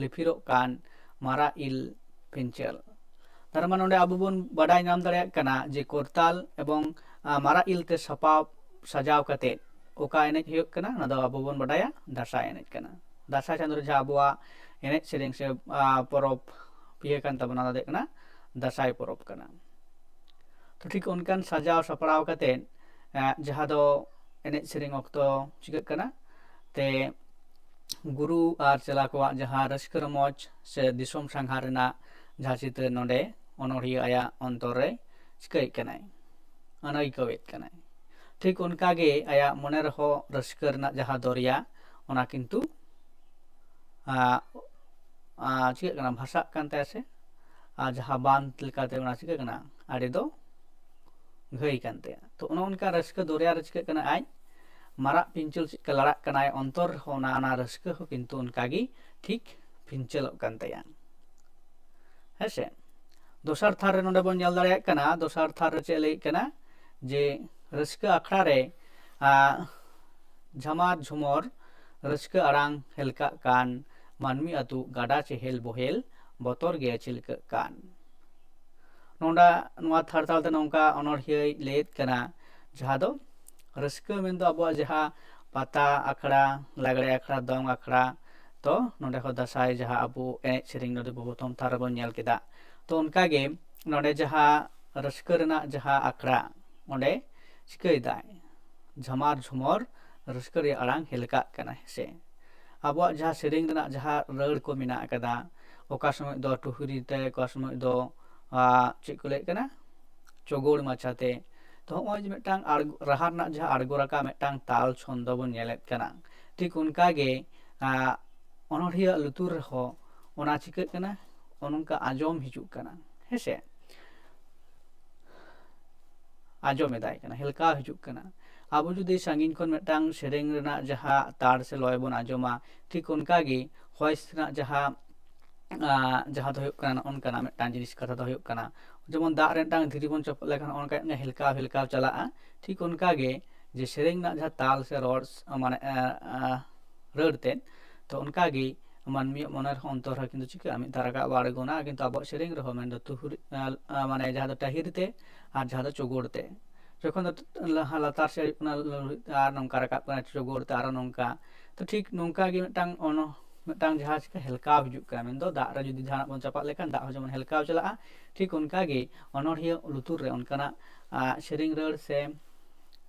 ᱞᱤᱯᱷᱤᱨᱚᱜ ᱠᱟᱱ ᱢᱟᱨᱟᱜ ᱤᱞ ᱯᱷᱤᱱᱪᱟᱹᱞ᱾ ᱛᱟᱨ ᱢᱟᱱᱮ ᱱᱚᱰᱮ ᱟᱵᱚ ᱵᱚᱱ ᱵᱟᱰᱟᱭ ᱧᱟᱢ ᱫᱟᱲᱮᱭᱟᱜ ᱠᱟᱱᱟ ᱡᱮ ᱠᱚᱨᱛᱟᱞ ᱮᱵᱚᱝ, ᱟ, ᱢᱟᱨᱟᱜ ᱤᱞ ᱛᱮ ᱥᱟᱯᱟᱵ ᱥᱟᱡᱟᱣ ᱠᱟᱛᱮ ᱚᱠᱟ ᱮᱱᱮᱡ ᱦᱩᱭᱩᱜ ᱠᱟᱱᱟ? ᱚᱱᱟ ᱫᱚ ᱟᱵᱚ ᱵᱚᱱ ᱵᱟᱰᱟᱭᱟ ᱫᱟᱸᱥᱟᱭ ᱮᱱᱮᱡ ᱠᱟᱱᱟ᱾ ᱫᱟᱸᱥᱟᱭ ᱪᱟᱸᱫᱳ ᱨᱮ ᱡᱟᱦᱟᱸ ᱟᱵᱚᱣᱟᱜ ᱮᱱᱮᱡ ᱥᱮᱨᱮᱧ ᱥᱮ ᱯᱚᱨᱚᱵᱽ ᱯᱤᱭᱟᱹ ᱠᱟᱱ ᱛᱟᱵᱚᱱᱟ, ᱚᱱᱟ ᱫᱚ ᱦᱩᱭᱩᱜ ᱠᱟᱱᱟ ᱫᱟᱸᱥᱟᱭ ᱯᱚᱨᱚᱵᱽ ᱠᱟᱱᱟ᱾ ᱛᱚ ᱴᱷᱤᱠ ᱚᱱᱠᱟᱱ ᱥᱟᱡᱟᱣ ᱥᱟᱯᱲᱟᱣ ᱠᱟᱛᱮ ᱡᱟᱦᱟᱸ ᱫᱚ ᱮᱱᱮᱡ ᱥᱮᱨᱮᱧ ᱚᱠᱛᱚ ᱪᱤᱠᱟᱹᱜ ᱠᱟᱱᱟ, ᱛᱮ ᱜᱩᱨᱩ ᱟᱨ ᱪᱮᱞᱟ ᱠᱚᱣᱟᱜ ᱡᱟᱦᱟᱸ ᱨᱟᱹᱥᱠᱟᱹ ᱨᱚᱢᱚᱡᱽ ᱥᱮ ᱫᱤᱥᱚᱢ ᱥᱟᱸᱜᱷᱟᱨ ᱨᱮᱱᱟᱜ ᱡᱟᱦᱟᱸ ᱪᱤᱛᱟᱹᱨ ᱱᱚᱰᱮ ᱚᱱᱚᱲᱦᱤᱭᱟᱹ ᱟᱭᱟᱜ ᱚᱱᱛᱚᱨ ᱨᱮ ᱪᱤᱠᱟᱹᱭᱮᱫ ᱠᱟᱱᱟᱭ, ᱟᱹᱭᱠᱟᱹᱣᱮᱫ ᱠᱟᱱᱟᱭ᱾ ᱴᱷᱤᱠ ᱚᱱᱠᱟᱜᱮ ᱟᱭᱟᱜ ᱢᱚᱱᱮ ᱨᱮᱦᱚᱸ ᱨᱟᱹᱥᱠᱟᱹ ᱨᱮᱱᱟᱜ ᱡᱟᱦᱟᱸ ᱫᱚᱨᱭᱟ, ᱚᱱᱟ ᱠᱤᱱᱛᱩ ᱪᱤᱠᱟᱹᱜ ᱠᱟᱱᱟ, ᱵᱷᱟᱥᱟᱜ ᱠᱟᱱ ᱛᱟᱭᱟ ᱥᱮ ᱟᱨ ᱡᱟᱦᱟᱸ ᱵᱟᱸᱫ ᱞᱮᱠᱟᱛᱮ ᱚᱱᱟ ᱪᱤᱠᱟᱹᱜ ᱠᱟᱱᱟ, ᱟᱹᱰᱤ ᱫᱚ ᱜᱷᱟᱹᱭ ᱠᱟᱱ ᱛᱟᱭᱟ᱾ ᱛᱚ ᱚᱱᱮ ᱚᱱᱠᱟ ᱨᱟᱹᱥᱠᱟᱹ ᱫᱚᱨᱭᱟ ᱨᱮ ᱪᱤᱠᱟᱹᱜ ᱠᱟᱱᱟ, ᱟᱡ ᱢᱟᱨᱟᱜ ᱯᱤᱧᱪᱟᱹᱨ ᱪᱮᱫ ᱞᱮᱠᱟ ᱞᱟᱲᱟᱜ ᱠᱟᱱᱟᱭ ᱚᱱᱛᱚᱨ ᱨᱮᱦᱚᱸ, ᱚᱱᱟ ᱚᱱᱟ ᱨᱟᱹᱥᱠᱟᱹ ᱦᱚᱸ ᱠᱤᱱᱛᱩ ᱚᱱᱠᱟᱜᱮ ᱴᱷᱤᱠ ᱯᱤᱧᱪᱟᱹᱞᱚᱜ ᱠᱟᱱ ᱛᱟᱭᱟ᱾ ᱦᱮᱸᱥᱮ? ᱫᱚᱥᱟᱨ ᱛᱷᱟᱨ ᱨᱮ ᱱᱚᱰᱮ ᱵᱚᱱ ᱧᱮᱞ ᱫᱟᱲᱮᱭᱟᱜ ᱠᱟᱱᱟ, ᱫᱚᱥᱟᱨ ᱛᱷᱟᱨ ᱨᱮ ᱪᱮᱫ ᱞᱟᱹᱭᱮᱫ ᱠᱟᱱᱟ ᱡᱮ ᱨᱟᱹᱥᱠᱟᱹ ᱟᱠᱷᱲᱟ ᱨᱮ ᱡᱷᱟᱢᱟᱨ ᱡᱷᱩᱢᱚᱨ ᱨᱟᱹᱥᱠᱟᱹ ᱟᱲᱟᱝ ᱦᱮᱞᱠᱟᱜ ᱠᱟᱱ, ᱢᱟᱹᱱᱢᱤ ᱟᱹᱛᱩ ᱜᱟᱰᱟ ᱪᱮᱦᱮᱞ ᱵᱚᱦᱮᱞ ᱵᱚᱛᱚᱨ ᱜᱮ ᱪᱷᱤᱞᱠᱟᱹᱜ ᱠᱟᱱ᱾ ᱱᱚᱰᱟ ᱱᱚᱣᱟ ᱛᱷᱟᱨ ᱛᱟᱞᱛᱮ ᱱᱚᱝᱠᱟ ᱚᱱᱚᱬᱦᱤᱭᱟᱹᱭ ᱞᱟᱹᱭᱮᱫ ᱠᱟᱱᱟ, ᱡᱟᱦᱟᱸ ᱫᱚ ᱨᱟᱹᱥᱠᱟᱹ ᱢᱮᱱᱫᱚ ᱟᱵᱚᱣᱟᱜ ᱡᱟᱦᱟᱸ ᱯᱟᱛᱟ ᱟᱠᱷᱲᱟ, ᱞᱟᱜᱽᱲᱮ ᱟᱠᱷᱲᱟ, ᱫᱚᱝ ᱟᱠᱷᱲᱟ, ᱛᱚ ᱱᱚᱰᱮ ᱦᱚᱸ ᱫᱟᱸᱥᱟᱭ ᱡᱟᱦᱟᱸ ᱟᱵᱚ ᱮᱱᱮᱡ ᱥᱮᱨᱮᱧ ᱱᱚᱰᱮ ᱵᱚ ᱯᱨᱚᱛᱷᱚᱢ ᱛᱷᱟᱨ ᱨᱮᱵᱚᱱ ᱧᱮᱞ ᱠᱮᱫᱟ᱾ ᱛᱚ ᱚᱱᱠᱟᱜᱮ ᱱᱚᱰᱮ ᱡᱟᱦᱟᱸ ᱨᱟᱹᱥᱠᱟᱹ ᱨᱮᱱᱟᱜ ᱡᱟᱦᱟᱸ ᱟᱠᱷᱲᱟ, ᱚᱸᱰᱮ ᱪᱤᱠᱟᱹᱭᱮᱫᱟᱭ, ᱡᱷᱟᱢᱟᱨ ᱡᱷᱩᱢᱚᱨ ᱨᱟᱹᱥᱠᱟᱹ ᱨᱮᱭᱟᱜ ᱟᱲᱟᱝ ᱦᱮᱞᱠᱟᱜ ᱠᱟᱱᱟ᱾ ᱦᱮᱸᱥᱮ, ᱟᱵᱚᱣᱟᱜ ᱡᱟᱦᱟᱸ ᱥᱮᱨᱮᱧ ᱨᱮᱱᱟᱜ ᱡᱟᱦᱟᱸ ᱨᱟᱹᱲ ᱠᱚ ᱢᱮᱱᱟᱜ ᱟᱠᱟᱫᱟ, ᱚᱠᱟ ᱥᱚᱢᱚᱭ ᱫᱚ ᱴᱩᱦᱩᱨᱤ ᱛᱮ, ᱚᱠᱟ ᱥᱚᱢᱚᱭ ᱫᱚ ᱪᱮᱫ ᱠᱚ ᱞᱟᱹᱭᱮᱫ ᱠᱟᱱᱟ, ᱪᱚᱜᱚᱲ ᱢᱟᱪᱷᱟᱛᱮ᱾ ᱛᱚ ᱦᱚᱸᱜᱼᱚᱭ ᱡᱮ ᱢᱤᱫᱴᱟᱝ ᱨᱟᱦᱟ ᱨᱮᱱᱟᱜ ᱡᱟᱦᱟᱸ ᱟᱬᱜᱚ ᱨᱟᱠᱟᱵ ᱢᱤᱫᱴᱟᱝ ᱛᱟᱞ ᱪᱷᱚᱱᱫᱚ ᱵᱚᱱ ᱧᱮᱞᱮᱫ ᱠᱟᱱᱟ, ᱴᱷᱤᱠ ᱚᱱᱠᱟᱜᱮ ᱚᱱᱚᱬᱦᱤᱭᱟᱹ ᱞᱩᱛᱩᱨ ᱨᱮᱦᱚᱸ ᱚᱱᱟ ᱪᱤᱠᱟᱹᱜ ᱠᱟᱱᱟ, ᱚᱱᱠᱟ ᱟᱸᱡᱚᱢ ᱦᱤᱡᱩᱜ ᱠᱟᱱᱟ᱾ ᱦᱮᱸᱥᱮ, ᱟᱸᱡᱚᱢ ᱮᱫᱟᱭ ᱠᱟᱱᱟ, ᱦᱮᱞᱠᱟᱣ ᱦᱤᱡᱩᱜ ᱠᱟᱱᱟ᱾ ᱟᱵᱚ ᱡᱩᱫᱤ ᱥᱟᱺᱜᱤᱧ ᱠᱷᱚᱱ ᱢᱤᱫᱴᱟᱝ ᱥᱮᱨᱮᱧ ᱨᱮᱱᱟᱜ ᱡᱟᱦᱟᱸ ᱛᱟᱲ ᱥᱮ ᱞᱚᱭ ᱵᱚᱱ ᱟᱸᱡᱚᱢᱟ, ᱴᱷᱤᱠ ᱚᱱᱠᱟᱜᱮ ᱦᱚᱭ ᱨᱮᱱᱟᱜ ᱡᱟᱦᱟᱸ ᱡᱟᱦᱟᱸ ᱫᱚ ᱦᱩᱭᱩᱜ ᱠᱟᱱᱟ, ᱱᱚᱜᱼᱚ ᱱᱚᱝᱠᱟᱱᱟᱜ ᱢᱤᱫᱴᱟᱝ ᱡᱤᱱᱤᱥ ᱠᱟᱛᱷᱟ ᱫᱚ ᱦᱩᱭᱩᱜ ᱠᱟᱱᱟ, ᱡᱮᱢᱚᱱ ᱫᱟᱜ ᱨᱮ ᱢᱤᱫᱴᱟᱝ ᱫᱷᱤᱨᱤ ᱵᱚᱱ ᱪᱚᱯᱚᱫ ᱞᱮᱠᱷᱟᱱ ᱱᱚᱜᱼᱚ ᱱᱚᱝᱠᱟ ᱦᱮᱞᱠᱟᱣ ᱦᱮᱞᱠᱟᱣ ᱪᱟᱞᱟᱜᱼᱟ᱾ ᱴᱷᱤᱠ ᱚᱱᱠᱟᱜᱮ ᱡᱮ ᱥᱮᱨᱮᱧ ᱨᱮᱱᱟᱜ ᱡᱟᱦᱟᱸ ᱛᱟᱞ ᱥᱮ ᱨᱚᱲ ᱢᱟᱱᱮ ᱨᱟᱹᱲ ᱛᱮ, ᱛᱚ ᱚᱱᱠᱟᱜᱮ ᱢᱟᱹᱱᱢᱤᱭᱟᱜ ᱢᱚᱱᱮ ᱨᱮᱦᱚᱸ ᱚᱱᱛᱚᱨ ᱨᱮᱦᱚᱸ ᱠᱤᱱᱛᱩ ᱪᱤᱠᱟᱹᱜᱼᱟ, ᱢᱤᱫ ᱫᱷᱟᱣ ᱨᱟᱠᱟᱵ ᱟᱬᱜᱚᱱᱟ᱾ ᱠᱤᱱᱛᱩ ᱟᱵᱚᱣᱟᱜ ᱥᱮᱨᱮᱧ ᱨᱮᱦᱚᱸ ᱢᱮᱱᱫᱚ ᱛᱩᱦᱩᱨ ᱢᱟᱱᱮ ᱡᱟᱦᱟᱸ ᱫᱚ ᱴᱟᱹᱦᱤᱨ ᱛᱮ ᱟᱨ ᱡᱟᱦᱟᱸ ᱫᱚ ᱪᱚᱜᱚᱲ ᱛᱮ, ᱡᱚᱠᱷᱚᱱ ᱫᱚ ᱞᱟᱦᱟ ᱞᱟᱛᱟᱨ ᱥᱮᱫ ᱦᱩᱭᱩᱜ ᱠᱟᱱᱟ, ᱟᱨ ᱱᱚᱝᱠᱟ ᱨᱟᱠᱟᱵ ᱠᱟᱱᱟ, ᱪᱚᱜᱚᱲ ᱛᱮ ᱟᱨᱚ ᱱᱚᱝᱠᱟ᱾ ᱛᱚ ᱴᱷᱤᱠ ᱱᱚᱝᱠᱟ ᱜᱮ ᱢᱤᱫᱴᱟᱝ ᱚᱱᱚ ᱢᱤᱫᱴᱟᱝ ᱡᱟᱦᱟᱸ ᱪᱤᱠᱟ ᱦᱮᱞᱠᱟᱣ ᱦᱤᱡᱩᱜ ᱠᱟᱱᱟ, ᱢᱮᱱᱫᱚ ᱫᱟᱜ ᱨᱮ ᱡᱩᱫᱤ ᱡᱟᱦᱟᱱᱟᱜ ᱵᱚᱱ ᱪᱟᱯᱟᱫ ᱞᱮᱠᱷᱟᱱ ᱫᱟᱜ ᱦᱚᱸ ᱡᱮᱢᱚᱱ ᱦᱮᱞᱠᱟᱣ ᱪᱟᱞᱟᱜᱼᱟ, ᱴᱷᱤᱠ ᱚᱱᱠᱟ ᱜᱮ ᱚᱱᱚᱬᱦᱤᱭᱟᱹ ᱞᱩᱛᱩᱨ ᱨᱮ ᱚᱱᱠᱟᱱᱟᱜ ᱟᱜ, ᱥᱮᱨᱮᱧ ᱨᱟᱹᱲ ᱥᱮ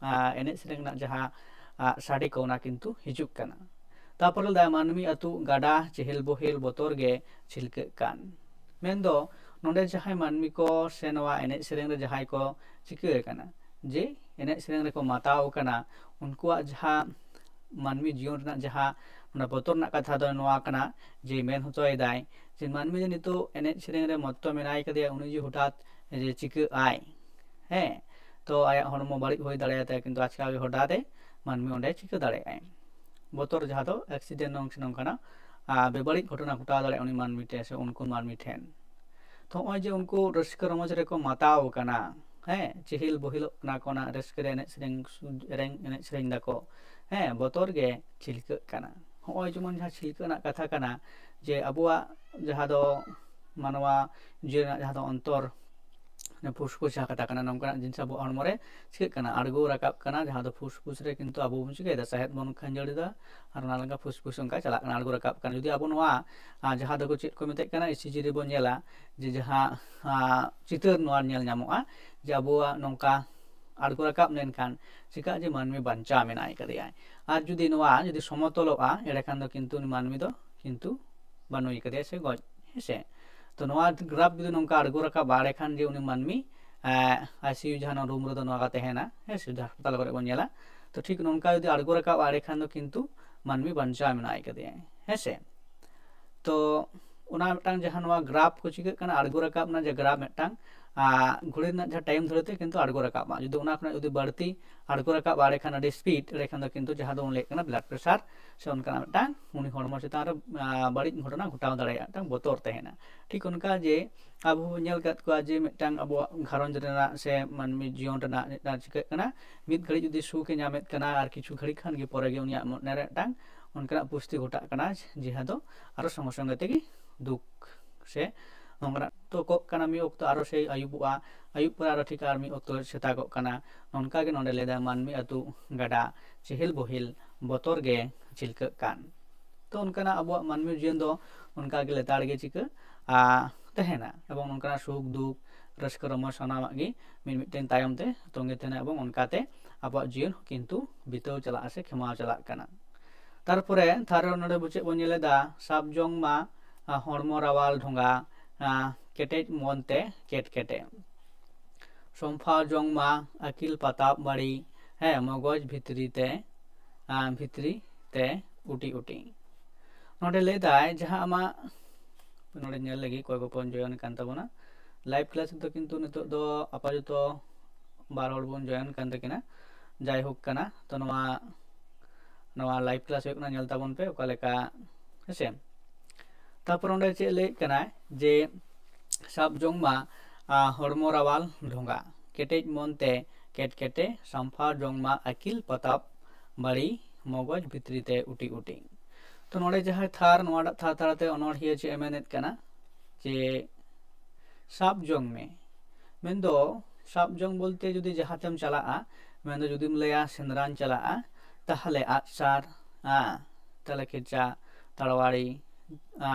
ᱟᱜ, ᱮᱱᱮᱡ ᱥᱮᱨᱮᱧ ᱨᱮᱱᱟᱜ ᱡᱟᱦᱟᱸ ᱟᱜ, ᱥᱟᱰᱮ ᱠᱚ, ᱚᱱᱟ ᱠᱤᱱᱛᱩ ᱦᱤᱡᱩᱜ ᱠᱟᱱᱟ᱾ ᱛᱟᱯᱚᱨᱮ ᱞᱟᱹᱭᱫᱟ, ᱢᱟᱹᱱᱢᱤ ᱟᱹᱛᱩ ᱜᱟᱰᱟ ᱪᱮᱦᱮᱞ ᱵᱚᱦᱮᱞ ᱵᱚᱛᱚᱨ ᱜᱮ ᱪᱷᱤᱞᱠᱟᱹᱜ ᱠᱟᱱ᱾ ᱢᱮᱱᱫᱚ ᱱᱚᱰᱮ ᱡᱟᱦᱟᱸᱭ ᱢᱟᱹᱱᱢᱤ ᱠᱚ ᱥᱮ ᱱᱚᱣᱟ ᱮᱱᱮᱡ ᱥᱮᱨᱮᱧ ᱨᱮ ᱡᱟᱦᱟᱸᱭ ᱠᱚ ᱪᱤᱠᱟᱹ ᱟᱠᱟᱱᱟ, ᱡᱮ ᱮᱱᱮᱡ ᱥᱮᱨᱮᱧ ᱨᱮᱠᱚ ᱢᱟᱛᱟᱣ ᱟᱠᱟᱱᱟ, ᱩᱱᱠᱩᱣᱟᱜ ᱡᱟᱦᱟᱸ ᱢᱟᱹᱱᱢᱤ ᱡᱤᱭᱚᱱ ᱨᱮᱱᱟᱜ ᱡᱟᱦᱟᱸ ᱚᱱᱟ ᱵᱚᱛᱚᱨ ᱨᱮᱱᱟᱜ ᱠᱟᱛᱷᱟ ᱫᱚ ᱱᱚᱣᱟ ᱠᱟᱱᱟ, ᱡᱮ ᱢᱮᱱ ᱦᱚᱪᱚᱭᱮᱫᱟᱭ ᱡᱮ ᱢᱟᱹᱱᱢᱤ ᱡᱮ ᱱᱤᱛᱚᱜ ᱮᱱᱮᱡ ᱥᱮᱨᱮᱧ ᱨᱮ ᱢᱚᱛᱛᱚ ᱢᱮᱱᱟᱭ ᱠᱟᱫᱮᱭᱟ, ᱩᱱᱤ ᱡᱮ ᱦᱚᱴᱟᱛ ᱡᱮ ᱪᱤᱠᱟᱹᱜ ᱟᱭ, ᱦᱮᱸ, ᱛᱚ ᱟᱭᱟᱜ ᱦᱚᱲᱢᱚ ᱵᱟᱹᱲᱤᱡ ᱦᱩᱭ ᱫᱟᱲᱮᱭᱟᱛᱟᱭᱟ, ᱠᱤᱱᱛᱩ ᱟᱪᱠᱟ ᱜᱮ ᱦᱚᱴᱟᱛ ᱮ ᱢᱟᱹᱱᱢᱤ ᱚᱸᱰᱮ ᱪᱤᱠᱟᱹ ᱫᱟᱲᱮᱭᱟᱜᱼᱟᱭ, ᱵᱚᱛᱚᱨ ᱡᱟᱦᱟᱸ ᱫᱚ ᱮᱠᱥᱤᱰᱮᱱᱴ ᱱᱚᱝ-, ᱱᱚᱝᱠᱟᱱᱟᱜ ᱟᱨ ᱵᱮᱵᱟᱹᱲᱤᱡ ᱜᱷᱚᱴᱚᱱᱟ ᱜᱷᱚᱴᱟᱣ ᱫᱟᱲᱮᱭᱟᱜᱼᱟ ᱩᱱᱤ ᱢᱟᱹᱱᱢᱤ ᱴᱷᱮᱱ ᱥᱮ ᱩᱱᱠᱩ ᱢᱟᱹᱱᱢᱤ ᱴᱷᱮᱱ᱾ ᱛᱚ ᱱᱚᱜᱼᱚᱭ ᱡᱮ ᱩᱱᱠᱩ ᱨᱟᱹᱥᱠᱟᱹ ᱨᱚᱢᱚᱡᱽ ᱨᱮᱠᱚ ᱢᱟᱛᱟᱣ ᱠᱟᱱᱟ, ᱦᱮᱸ, ᱪᱤᱦᱤᱞ ᱵᱚᱦᱤᱞᱚᱜ ᱠᱟᱱᱟ ᱠᱚ, ᱚᱱᱟ ᱨᱟᱹᱥᱠᱟᱹ ᱨᱮ ᱮᱱᱮᱡ ᱥᱮᱨᱮᱧ ᱥᱩ-, ᱮᱨᱮᱧ, ᱮᱱᱮᱡ ᱥᱮᱨᱮᱧ ᱫᱟᱠᱚ, ᱦᱮᱸ, ᱵᱚᱛᱚᱨ ᱜᱮ ᱪᱷᱤᱞᱠᱟᱹᱜ ᱠᱟᱱᱟ᱾ ᱱᱚᱜᱼᱚᱭ ᱡᱮᱢᱚᱱ ᱡᱟᱦᱟᱸ ᱪᱷᱤᱞᱠᱟᱹᱜ ᱨᱮᱱᱟᱜ ᱠᱟᱛᱷᱟ ᱠᱟᱱᱟ, ᱡᱮ ᱟᱵᱚᱣᱟᱜ ᱡᱟᱦᱟᱸ ᱫᱚ ᱢᱟᱱᱣᱟ ᱡᱤᱭᱚᱱ ᱨᱮᱱᱟᱜ ᱡᱟᱦᱟᱸ ᱫᱚ ᱚᱱᱛᱚᱨ, ᱯᱷᱩᱥᱯᱷᱩᱥ ᱡᱟᱦᱟᱸ ᱠᱟᱛᱷᱟ ᱠᱟᱱᱟ, ᱱᱚᱝᱠᱟᱱᱟᱜ ᱡᱤᱱᱤᱥ ᱟᱵᱚᱣᱟᱜ ᱦᱚᱲᱢᱚ ᱨᱮ ᱪᱤᱠᱟᱹᱜ ᱠᱟᱱᱟ, ᱟᱬᱜᱚ ᱨᱟᱠᱟᱵ ᱠᱟᱱᱟ, ᱡᱟᱦᱟᱸ ᱫᱚ ᱯᱷᱩᱥᱯᱷᱩᱥ ᱨᱮ ᱠᱤᱱᱛᱩ ᱟᱵᱚ ᱵᱚᱱ ᱪᱤᱠᱟᱹᱭᱮᱫᱟ, ᱥᱟᱦᱮᱫ ᱵᱚᱱ ᱠᱷᱟᱸᱡᱟᱹᱲᱤᱫᱟ, ᱟᱨ ᱚᱱᱟ ᱞᱮᱠᱟ ᱯᱷᱩᱥᱯᱷᱩᱥ ᱚᱱᱠᱟ ᱪᱟᱞᱟᱜ ᱠᱟᱱᱟ, ᱟᱬᱜᱚ ᱨᱟᱠᱟᱵ ᱠᱟᱱᱟ᱾ ᱡᱩᱫᱤ ᱟᱵᱚ ᱱᱚᱣᱟ, ᱟᱨ ᱡᱟᱦᱟᱸ ᱫᱚᱠᱚ ᱪᱮᱫ ᱠᱚ ᱢᱮᱛᱟᱜ ᱠᱟᱱᱟ, ᱤ ᱥᱤ ᱡᱤ ᱨᱮᱵᱚᱱ ᱧᱮᱞᱟ, ᱡᱮ ᱡᱟᱦᱟᱸ, ᱟᱨ ᱪᱤᱛᱟᱹᱨ ᱱᱚᱣᱟ ᱧᱮᱞ ᱧᱟᱢᱚᱜᱼᱟ, ᱡᱮ ᱟᱵᱚᱣᱟᱜ ᱱᱚᱝᱠᱟ ᱟᱬᱜᱚ ᱨᱟᱠᱟᱵ ᱞᱮᱱᱠᱷᱟᱱ ᱪᱤᱠᱟᱹᱜᱼᱟ, ᱡᱮ ᱢᱟᱹᱱᱢᱤ ᱵᱟᱧᱪᱟᱣ ᱢᱮᱱᱟᱭ ᱠᱟᱫᱮᱭᱟᱭ᱾ ᱟᱨ ᱡᱩᱫᱤ ᱱᱚᱣᱟ ᱡᱩᱫᱤ ᱥᱚᱢᱚᱛᱚᱞᱚᱜᱼᱟ, ᱮᱸᱰᱮᱠᱷᱟᱱ ᱫᱚ ᱠᱤᱱᱛᱩ ᱩᱱᱤ ᱢᱟᱹᱱᱢᱤ ᱫᱚ ᱠᱤᱱᱛᱩ ᱵᱟᱹᱱᱩᱭ ᱠᱟᱫᱮᱭᱟ ᱥᱮ ᱜᱚᱡ, ᱦᱮᱸᱥᱮ᱾ ᱛᱚ ᱱᱚᱣᱟ ᱜᱨᱟᱯ ᱡᱩᱫᱤ ᱱᱚᱝᱠᱟ ᱟᱬᱜᱚ ᱨᱟᱠᱟᱵ ᱵᱟᱲᱮ ᱠᱷᱟᱱ ᱡᱮ ᱩᱱᱤ ᱢᱟᱹᱱᱢᱤ, ᱮᱸ, ᱟᱭ ᱥᱤ ᱭᱩ ᱡᱟᱦᱟᱸ ᱨᱩᱢ ᱨᱮᱫᱚ ᱱᱚᱣᱟ ᱠᱟᱛᱮ ᱛᱟᱦᱮᱱᱟ, ᱦᱮᱸ ᱥᱮ, ᱦᱟᱥᱯᱟᱛᱟᱞ ᱠᱚᱨᱮ ᱵᱚᱱ ᱧᱮᱞᱟ᱾ ᱛᱚ ᱴᱷᱤᱠ ᱱᱚᱝᱠᱟ ᱡᱩᱫᱤ ᱟᱬᱜᱚ ᱨᱟᱠᱟᱵ ᱵᱟᱲᱮ ᱠᱷᱟᱱ ᱫᱚ ᱠᱤᱱᱛᱩ ᱢᱟᱹᱱᱢᱤ ᱵᱟᱧᱪᱟᱣ ᱢᱮᱱᱟᱭ ᱠᱟᱫᱮᱭᱟ, ᱦᱮᱸ ᱥᱮ᱾ ᱛᱚ ᱚᱱᱟ ᱢᱤᱫᱴᱟᱝ ᱡᱟᱦᱟᱸ ᱱᱚᱣᱟ ᱜᱨᱟᱯ ᱠᱚ ᱪᱤᱠᱟᱹᱜ ᱠᱟᱱᱟ, ᱟᱬᱜᱚ ᱨᱟᱠᱟᱵ ᱨᱮᱱᱟᱜ ᱡᱮ ᱜᱨᱟᱯ ᱢᱤᱫᱴᱟᱝ, ᱟᱨ ᱜᱷᱩᱲᱤ ᱨᱮᱱᱟᱜ ᱡᱟᱦᱟᱸ ᱴᱟᱭᱤᱢ ᱫᱷᱚᱨᱮ ᱛᱮ ᱠᱤᱱᱛᱩ ᱟᱬᱜᱚ ᱨᱟᱠᱟᱵᱼᱟ᱾ ᱡᱩᱫᱤ ᱚᱱᱟ ᱠᱷᱚᱱᱟᱜ ᱡᱩᱫᱤ ᱵᱟᱹᱲᱛᱤ ᱟᱬᱜᱚ ᱨᱟᱠᱟᱵᱼᱟ, ᱮᱸᱰᱮᱠᱷᱟᱱ ᱟᱹᱰᱤ ᱥᱯᱤᱰ, ᱮᱸᱰᱮᱠᱷᱟᱱ ᱫᱚ ᱠᱤᱱᱛᱩ ᱡᱟᱦᱟᱸ ᱫᱚᱵᱚᱱ ᱞᱟᱹᱭᱮᱫ ᱠᱟᱱᱟ ᱵᱞᱟᱰ ᱯᱨᱮᱥᱟᱨ, ᱥᱮ ᱚᱱᱠᱟᱱᱟᱜ ᱢᱤᱫᱴᱟᱝ ᱩᱱᱤ ᱦᱚᱲᱢᱚ ᱪᱮᱛᱟᱱ ᱨᱮ, ᱟᱨ, ᱵᱟᱹᱲᱤᱡ ᱜᱷᱚᱴᱚᱱᱟ ᱜᱷᱚᱴᱟᱣ ᱫᱟᱲᱮᱭᱟᱜᱼᱟ, ᱢᱤᱫᱴᱟᱝ ᱵᱚᱛᱚᱨ ᱛᱟᱦᱮᱱᱟ᱾ ᱴᱷᱤᱠ ᱚᱱᱠᱟ ᱡᱮ ᱟᱵᱚ ᱵᱚᱱ ᱧᱮᱞ ᱟᱠᱟᱫ ᱠᱚᱣᱟ ᱡᱮ ᱢᱤᱫᱴᱟᱝ ᱟᱵᱚᱣᱟᱜ ᱜᱷᱟᱨᱚᱸᱡᱽ ᱨᱮᱱᱟᱜ ᱥᱮ ᱢᱟᱹᱱᱢᱤ ᱡᱤᱭᱚᱱ ᱨᱮᱱᱟᱜ ᱢᱤᱫᱴᱟᱝ ᱪᱤᱠᱟᱹᱜ ᱠᱟᱱᱟ, ᱢᱤᱫ ᱜᱷᱟᱹᱲᱤᱡ ᱡᱩᱫᱤ ᱥᱩᱠ ᱮ ᱧᱟᱢᱮᱫ ᱠᱟᱱᱟ ᱟᱨ ᱠᱤᱪᱷᱩ ᱜᱷᱟᱹᱲᱤᱡ ᱠᱷᱟᱱ ᱜᱮ ᱯᱚᱨᱮ ᱜᱮ ᱩᱱᱤᱭᱟᱜ ᱢᱚᱱᱮ ᱨᱮ ᱢᱤᱫᱴᱟᱝ ᱚᱱᱠᱟᱱᱟᱜ ᱯᱩᱥᱴᱤ ᱜᱷᱚᱴᱟᱜ ᱠᱟᱱᱟ, ᱡᱟᱦᱟᱸ ᱫᱚ ᱟᱨᱚ ᱥᱚᱸᱜᱮ ᱥᱚᱸᱜᱮ ᱛᱮᱜᱮ ᱫᱩᱠ ᱥᱮ ᱱᱚᱝᱨᱟ ᱛᱚ ᱠᱚᱜ ᱠᱟᱱᱟ, ᱢᱤᱫ ᱚᱠᱛᱚ ᱟᱨᱚ ᱥᱮᱭ ᱟᱹᱭᱩᱵᱚᱜᱼᱟ, ᱟᱹᱭᱩᱵ ᱯᱚᱨᱮ ᱟᱨᱚ ᱴᱷᱤᱠ ᱟᱨ ᱢᱤᱫ ᱚᱠᱛᱚ ᱥᱮᱛᱟᱜᱚᱜ ᱠᱟᱱᱟ᱾ ᱱᱚᱝᱠᱟ ᱜᱮ ᱱᱚᱰᱮ ᱞᱟᱹᱭ ᱫᱟᱭ, ᱢᱟᱹᱱᱢᱤ ᱟᱹᱛᱩ ᱜᱟᱰᱟ ᱪᱮᱦᱤᱞ ᱵᱚᱦᱤᱞ ᱵᱚᱛᱚᱨ ᱜᱮ ᱪᱷᱤᱞᱠᱟᱹᱜ ᱠᱟᱱ᱾ ᱛᱚ ᱚᱱᱠᱟᱱᱟᱜ ᱟᱵᱚᱣᱟᱜ ᱢᱟᱹᱱᱢᱤ ᱡᱤᱭᱚᱱ ᱫᱚ ᱚᱱᱠᱟ ᱜᱮ ᱞᱮᱛᱟᱲ ᱜᱮ ᱪᱤᱠᱟᱹ ᱟ, ᱛᱟᱦᱮᱱᱟ, ᱮᱵᱚᱝ ᱱᱚᱝᱠᱟᱱᱟᱜ ᱥᱩᱠ ᱫᱩᱠ ᱨᱟᱹᱥᱠᱟᱹ ᱨᱚᱢᱚᱡᱽ ᱥᱟᱱᱟᱢᱟᱜ ᱜᱮ ᱢᱤᱫ ᱢᱤᱫᱴᱮᱱ ᱛᱟᱭᱚᱢ ᱛᱮ ᱛᱚᱸᱜᱮ ᱛᱟᱦᱮᱱᱟ, ᱮᱵᱚᱝ ᱚᱱᱠᱟᱛᱮ ᱟᱵᱚᱣᱟᱜ ᱡᱤᱭᱚᱱ ᱦᱚᱸ ᱠᱤᱱᱛᱩ ᱵᱤᱛᱟᱹᱣ ᱪᱟᱞᱟᱜᱼᱟ ᱥᱮ ᱠᱷᱮᱢᱟᱣ ᱪᱟᱞᱟᱜ ᱠᱟᱱᱟ᱾ ᱛᱟᱨᱯᱚᱨᱮ ᱛᱷᱟᱨᱰ ᱨᱮ ᱱᱚᱰᱮ ᱵᱚ ᱪᱮᱫ ᱵᱚᱱ ᱧᱮᱞ ᱮᱫᱟ, ᱥᱟᱵ ᱡᱚᱝ ᱢᱟ ᱟ, ᱦᱚᱲᱢᱚ ᱨᱟᱣᱟᱞ ᱰᱷᱚᱸᱜᱟ, ᱟ, ᱠᱮᱴᱮᱡ ᱢᱚᱱ ᱛᱮ ᱠᱮᱴᱠᱮᱴᱮ᱾ ᱥᱚᱢᱯᱷᱟᱣ ᱡᱚᱝ ᱢᱟ ᱟᱹᱠᱤᱞ ᱯᱟᱛᱟᱵ ᱵᱟᱹᱲᱤ, ᱦᱮᱸ, ᱢᱚᱜᱚᱡᱽ ᱵᱷᱤᱛᱨᱤ ᱛᱮ, ᱟ, ᱵᱷᱤᱛᱨᱤ ᱛᱮ ᱩᱴᱤ ᱩᱴᱤ᱾ ᱱᱚᱰᱮ ᱞᱟᱹᱭ ᱫᱟᱭ ᱡᱟᱦᱟᱸ ᱟᱢᱟᱜ, ᱱᱚᱰᱮ ᱧᱮᱞ ᱞᱟᱹᱜᱤᱫ ᱚᱠᱚᱭ ᱠᱚ ᱵᱚᱱ ᱡᱚᱭᱮᱱ ᱠᱟᱱ ᱛᱟᱵᱚᱱᱟ᱾ ᱞᱟᱭᱤᱵᱷ ᱠᱞᱟᱥ ᱨᱮᱫᱚ ᱠᱤᱱᱛᱩ ᱱᱤᱛᱚᱜ ᱫᱚ ᱟᱯᱟᱛᱚᱛᱚ ᱵᱟᱨ ᱦᱚᱲ ᱵᱚᱱ ᱡᱚᱭᱮᱱ ᱠᱟᱱ ᱛᱟᱹᱠᱤᱱᱟ, ᱡᱟᱭᱦᱳᱠ ᱠᱟᱱᱟ᱾ ᱛᱚ ᱱᱚᱣᱟ, ᱱᱚᱣᱟ ᱞᱟᱭᱤᱵᱷ ᱠᱞᱟᱥ ᱦᱩᱭᱩᱜ ᱠᱟᱱᱟ, ᱧᱮᱞ ᱛᱟᱵᱚᱱ ᱯᱮ ᱚᱠᱟ ᱞᱮᱠᱟ, ᱦᱮᱸᱥᱮ᱾ ᱛᱟᱨᱯᱚᱨ ᱚᱸᱰᱮ ᱪᱮᱫ ᱞᱟᱹᱭᱮᱫ ᱠᱟᱱᱟᱭ ᱡᱮ ᱥᱟᱵ ᱡᱚᱝ ᱢᱟ, ᱟ, ᱦᱚᱲᱢᱚ ᱨᱟᱣᱟᱞ ᱰᱷᱚᱸᱜᱟ, ᱠᱮᱴᱮᱡ ᱢᱚᱱ ᱛᱮ ᱠᱮᱴᱠᱮᱴᱮ, ᱥᱟᱢᱯᱷᱟᱣ ᱡᱚᱝ ᱢᱟ ᱟᱹᱠᱤᱞ ᱯᱟᱛᱟᱵ ᱵᱟᱹᱲᱤ, ᱢᱚᱜᱚᱡᱽ ᱵᱷᱤᱛᱨᱤ ᱛᱮ ᱩᱴᱤ ᱩᱴᱤ᱾ ᱛᱚ ᱱᱚᱰᱮ ᱡᱟᱦᱟᱸ ᱛᱷᱟᱨ, ᱱᱚᱣᱟᱴᱟᱜ ᱛᱷᱟᱨ ᱛᱟᱞᱟᱛᱮ ᱚᱱᱚᱬᱦᱤᱭᱟᱹ ᱪᱮᱫ ᱮ ᱢᱮᱱᱮᱫ ᱠᱟᱱᱟ ᱡᱮ ᱥᱟᱵ ᱡᱚᱝ ᱢᱮ᱾ ᱢᱮᱱᱫᱚ ᱥᱟᱵ ᱡᱚᱝ ᱵᱚᱞᱛᱮ ᱡᱩᱫᱤ ᱡᱟᱦᱟᱸ ᱛᱮᱢ ᱪᱟᱞᱟᱜᱼᱟ, ᱢᱮᱱᱫᱚ ᱡᱩᱫᱤᱢ ᱞᱟᱹᱭᱟ ᱥᱮᱸᱫᱽᱨᱟᱧ ᱪᱟᱞᱟᱜᱼᱟ, ᱛᱟᱦᱞᱮ ᱟᱜᱼᱥᱟᱨ, ᱟ, ᱛᱟᱦᱞᱮ ᱠᱷᱮᱪᱟ, ᱛᱟᱲᱣᱟᱲᱤ, ᱟ,